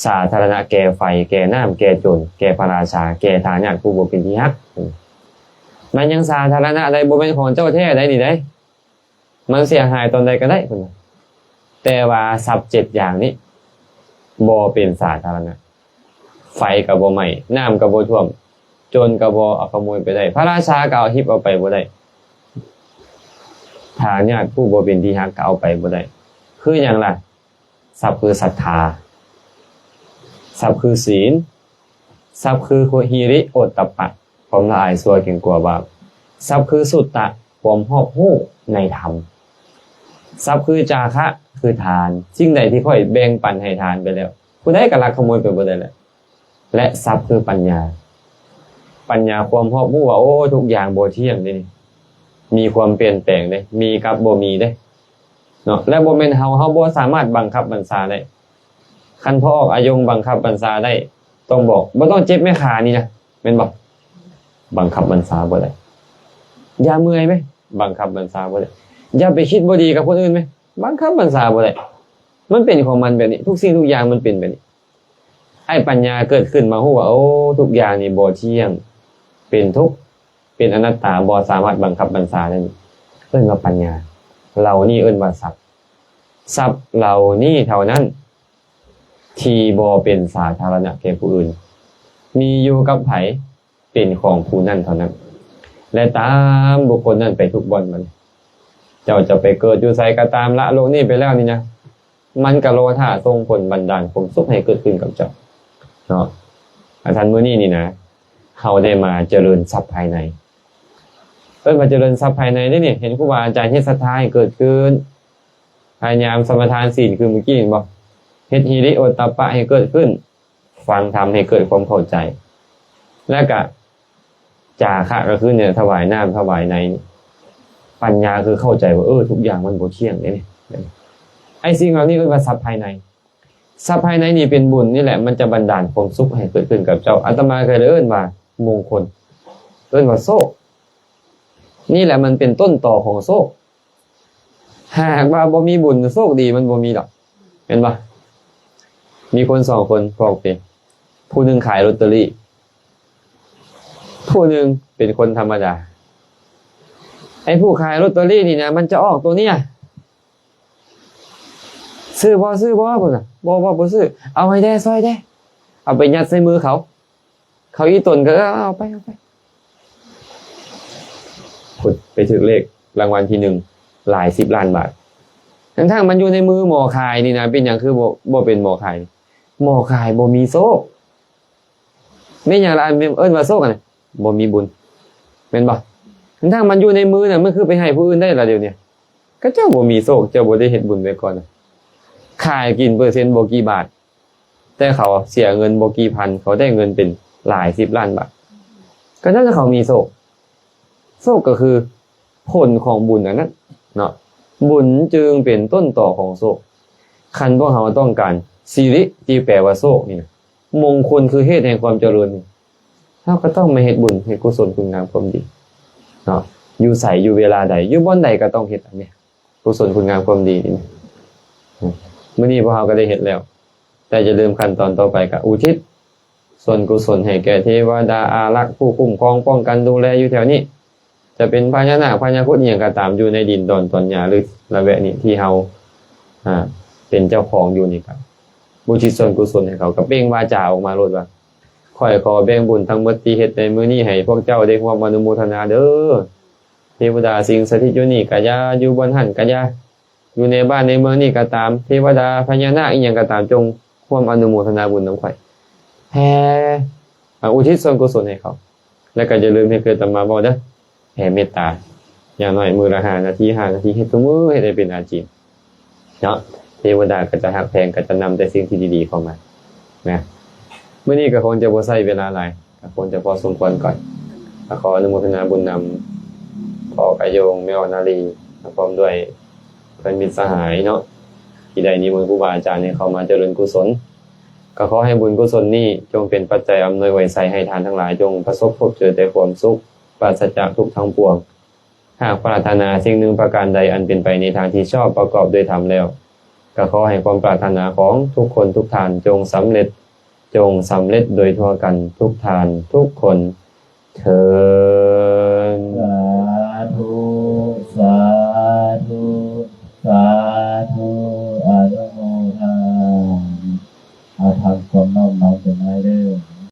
ສາທາລະນະແກ່ໄຟ ແກ່ນ້ຳ ແກ່ໂຈນ ແກ່ພະລາຊາ ແກ່ທາຍາດຜູ້ບໍ່ເປັນທີ່ຮັກ. ມັນຍັງສາທາລະນະໄດ້ ບໍ່ແມ່ນຂອງເຈົ້າແທ້ໃດນີ້ໃດ ມັນເສຍຫາຍຕອນໃດກໍໄດ້ ເພິ່ນວ່າ. ແຕ່ວ່າຊັບເຈັດຢ່າງນີ້ບໍ່ເປັນສາທາລະນະ ໄຟກໍບໍ່ໄໝ້ ນ້ຳກໍບໍ່ຖ້ວມ ໂຈນກໍບໍ່ເອົາຂະໂມຍໄປໄດ້ ພະລາຊາກໍເອົາ ຮິບເອົາໄປບໍ່ໄດ້ ທາຍາດຜູ້ບໍ່ເປັນທີ່ຮັກກໍເອົາໄປບໍ່ໄດ້. ຄືຫຍັງລະ? ຊັບຄືສັດທາ ຊັບຄືສີນ ຊັບຄືຫິລິໂອດຕັບປະ ຄວາມລະອາຍຊົ່ວເກງກົວບາບ ຊັບຄືສຸດຕະ ຄວາມຮອບຮູ້ໃນທຳ ຊັບຄືຈາຄະ ຄືທານ ສິ່ງໃດທີ່ຂ້ອຍແບ່ງປັນໃຫ້ທານໄປແລ້ວ ຜູ້ໃດກໍລັກຂະໂມຍໄປບໍ່ໄດ້ແລ້ວ. ແລະ ຊັບຄືປັນຍາ ປັນຍາຄວາມຮອບຮູ້ວ່າ ໂອ້ ທຸກຢ່າງບໍ່ທ່ຽງເດ້ ມີຄວາມປ່ຽນແປງເດ້ ມີກັບບໍ່ມີເດ້ເນາະ ແລະ ບໍ່ແມ່ນເຮົາ ເຮົາບໍ່ສາມາດບັງຄັບບັນຊາໄດ້. ຄັນພໍ່ອອກອາຍົງບັງຄັບບັນຊາໄດ້ ຕ້ອງບອກ ບໍ່ຕ້ອງເຈັບແມ່ຂານີ້ນະ ແມ່ນບໍ່? ບັງຄັບບັນຊາບໍ່ໄດ້. ຢ່າເມື່ອຍແມ ບັງຄັບບັນຊາບໍ່ໄດ້. ຢ່າໄປຄິດບໍ່ດີກັບຄົນອື່ນແມ ບັງຄັບບັນຊາບໍ່ໄດ້. ມັນເປັນຂອງມັນແບບນີ້ ທຸກສິ່ງທຸກຢ່າງມັນເປັນແບບນີ້. ໃຫ້ປັນຍາເກີດຂຶ້ນມາຮູ້ວ່າ ໂອ້ ທຸກຢ່າງນີ້ບໍ່ທ່ຽງ ເປັນທຸກ ເປັນອະນັດຕາ ບໍ່ສາມາດບັງຄັບບັນຊາໄດ້ ເອີ້ນວ່າປັນຍາ. ເຫຼົ່ານີ້ເອີ້ນວ່າຊັບ. ຊັບເຫຼົ່ານີ້ເທົ່ານັ້ນທີ່ບໍ່ເປັນສາທາລະນະແກ່ຜູ້ອື່ນ ມີຢູ່ກັບໃຜ ເປັນຂອງຜູ້ນັ້ນເທົ່ານັ້ນ ແລະ ຕາມບຸກຄົນນັ້ນໄປທຸກບ່ອນ. ບັດນີ້ເຈົ້າຈະໄປເກີດຢູ່ໃສກໍຕາມ ລະໂລກນີ້ໄປແລ້ວນີ້ນະ ມັນກໍລໍຖ້າສົ່ງຜົນບັນດານຄວາມສຸກໃຫ້ເກີດຂຶ້ນກັບເຈົ້າເນາະ. ອາ ທ່ານ ມື້ນີ້ນີ້ນະ ເຮົາໄດ້ມາຈະເລີນຊັບພາຍໃນ ເອີ້ນວ່າຈະເລີນຊັບພາຍໃນເດ້ນີ້. ເຫັນຄູບາອາຈານເຮັດສັດທາໃຫ້ເກີດຂຶ້ນ ພະຍາຍາມສະມາທານສີນ ຄືມື້ກີ້ເຫັນບໍ່? ເຮັດຫິລິໂອດຕັບປະໃຫ້ເກີດຂຶ້ນ ຟັງທຳໃຫ້ເກີດຄວາມເຂົ້າໃຈ ແລ້ວກະ ຈາຄະ ກໍຄືເນຍຖວາຍນ້ຳຖວາຍໃນ. ປັນຍາຄືເຂົ້າໃຈວ່າ ເອີ ທຸກຢ່າງມັນບໍ່ທ່ຽງເດ້ນີ້. ໄອ້ສິ່ງເຫຼົ່ານີ້ເອີ້ນວ່າຊັບພາຍໃນ. ຊັບພາຍໃນນີ້ເປັນບຸນນີ້ແຫຼະ ມັນຈະບັນດານຄວາມສຸກໃຫ້ເກີດຂຶ້ນກັບເຈົ້າ. ອາດຕະມາເຄີຍໄດ້ເອີ້ນວ່າມົງຄົນ ເອີ້ນວ່າໂຊກ. ນີ້ແຫຼະມັນເປັນຕົ້ນຕໍຂອງໂຊກ. ຫາກວ່າບໍ່ມີບຸນ ໂຊກດີມັນບໍ່ມີດອກ ແມ່ນບໍ່? ມີຄົນສອງຄົນ ພວກເປັນ ຜູ້ໜຶ່ງຂາຍລົດເຕີຣີ ຜູ້ໜຶ່ງເປັນຄົນທຳມະດາ. ໄອ້ຜູ້ຂາຍລົດເຕີຣີນີ້ນະ ມັນຈະອອກໂຕເນີ້ຍ ຊື້ບໍ່? ຊື້ບໍ່? ເພິ່ນວ່າ ບໍ່ ບໍ່ ບໍ່ຊື້. ເອົາໃຫ້ແດ່ ຊ່ອຍແດ່. ເອົາໄປຍັດໃສ່ມືເຂົາ ເຂົາອີ່ຕົນກໍ ເອີ ເອົາໄປ ເອົາໄປ ພຸດໄປຖືກເລກລາງວັນທີໜຶ່ງ ຫຼາຍສິບລ້ານບາດ. ທັງໆມັນຢູ່ໃນມືໝໍຂາຍນີ້ນະ. ເປັນຫຍັງຄືບໍ່ ບໍ່ເປັນໝໍຂາຍ? ໝໍຂາຍບໍ່ມີໂຊກ. ແມ່ນຫຍັງລະ ອັນເອີ້ນວ່າໂຊກຫັ້ນນະ? ບໍ່ມີບຸນ ແມ່ນບໍ່? ທັງໆມັນຢູ່ໃນມືນະ ມັນຄືໄປໃຫ້ຜູ້ອື່ນໄດ້ລະດຽວນີ້? ກະເຈົ້າບໍ່ມີໂຊກ ເຈົ້າບໍ່ໄດ້ເຮັດບຸນໄວ້ກ່ອນນະ. ຂາຍກິນເປີເຊັນບໍ່ກີ່ບາດ ແຕ່ເຂົາເສຍເງິນບໍ່ກີ່ພັນ ເຂົາໄດ້ເງິນເປັນຫຼາຍສິບລ້ານບາດ ກໍຍ້ອນເຂົາມີໂຊກ. ໂຊກກໍຄືຜົນຂອງບຸນອັນນັ້ນເນາະ. ບຸນຈຶ່ງເປັນຕົ້ນຕໍຂອງໂຊກ. ຄັນພວກເຮົາຕ້ອງການສິລິ ທີ່ແປວ່າໂຊກນີ້ນະ, ມົງຄົນຄືເຫດແຫ່ງຄວາມຈະເລີນນີ້, ເຮົາກໍຕ້ອງມາເຮັດບຸນ ເຮັດກຸສົນຄຸນງາມຄວາມດີເນາະ. ຢູ່ໃສ ຢູ່ເວລາໃດ ຢູ່ບ່ອນໃດກໍຕ້ອງເຮັດອັນນີ້ ກຸສົນຄຸນງາມຄວາມດີນີ້. ມື້ນີ້ພວກເຮົາກໍໄດ້ເຮັດແລ້ວ ແຕ່ຢ່າລືມ ຂັ້ນຕອນຕໍ່ໄປກໍອຸທິດສ່ວນກຸສົນໃຫ້ແກ່ເທວະດາອາລັກ ຜູ້ຄຸ້ມຄອງປ້ອງກັນດູແລຢູ່ແຖວນີ້ ຈະເປັນພະຍານາກ ພະຍາຄຸດ ອີ່ຫຍັງກໍຕາມ ຢູ່ໃນດິນດອນຕອນຫຍ້າ ຫຼື ລະແວກນີ້ທີ່ເຮົາ ອ່າ ເປັນເຈົ້າຂອງຢູ່ນີ້ ກໍອຸທິດສ່ວນກຸສົນໃຫ້ເຂົາ ກໍເປັ່ງວາຈາອອກມາໂລດວ່າ ຂ້ອຍຂໍແບ່ງບຸນທັງໝົດທີ່ເຮັດໃນມື້ນີ້ໃຫ້ພວກເຈົ້າໄດ້ຮ່ວມອະນຸໂມທະນາເດີ້. ເທວະດາສິ່ງສະຖິດຢູ່ນີ້ກະຢ່າ ຢູ່ບ່ອນຫັ້ນກະຢ່າ ຢູ່ໃນບ້ານໃນເມືອງນີ້ກໍຕາມ ເທວະດາພະຍານາກອີ່ຫຍັງກໍຕາມ ຈົ່ງຮ່ວມອະນຸໂມທະນາບຸນນຳຂ້ອຍ ແຜ່ ອາ ອຸທິດສ່ວນກຸສົນໃຫ້ເຂົາ. ແລ້ວກໍຢ່າລືມເຮັດຄືອາດຕະມາເວົ້າເດີ້ ແຜ່ເມດຕາ ຢ່າງໜ້ອຍມື້ລະຫ້ານາທີ ຫ້ານາທີ ເຮັດທຸກມື້ ເຮັດໃຫ້ເປັນອາຈິນເນາະ. ເທວະດາກໍຈະຮັກແພງ ກໍຈະນຳແຕ່ສິ່ງທີ່ດີໆເຂົ້າມານະ. ມື້ນີ້ກໍຄົງຈະບໍ່ໃຊ້ເວລາຫຼາຍ ກໍຄົງຈະພໍສົມຄວນກ່ອນ. ກໍຂໍອະນຸໂມທະນາບຸນນຳພໍ່ກະໂຍງ ແມ່ອອກນາລີ ພ້ອມດ້ວຍເພື່ອນມິດສະຫາຍເນາະ ທີ່ໄດ້ນິມົນຄູບາອາຈານໃຫ້ເຂົ້າມາຈະເລີນກຸສົນ. ກໍຂໍໃຫ້ບຸນກຸສົນນີ້ຈົ່ງເປັນປັດໄຈອຳນວຍອວຍໄຊໃຫ້ທ່ານທັງຫຼາຍ ຈົ່ງປະສົບພົບເຈີແຕ່ຄວາມສຸກ ປາສະຈາກທຸກທັງປວງ. ຫາກປາດຖະໜາສິ່ງໜຶ່ງປະການໃດອັນເປັນໄປໃນທາງທີ່ຊອບປະກອບດ້ວຍທຳແລ້ວ, ກໍຂໍໃຫ້ຄວາມປາດຖະໜາຂອງທຸກຄົນທຸກທ່ານຈົ່ງສຳເລັດ, ຈົ່ງສຳເລັດໂດຍທົ່ວກັນທຸກທ່ານທຸກຄົນເທີ້ນ.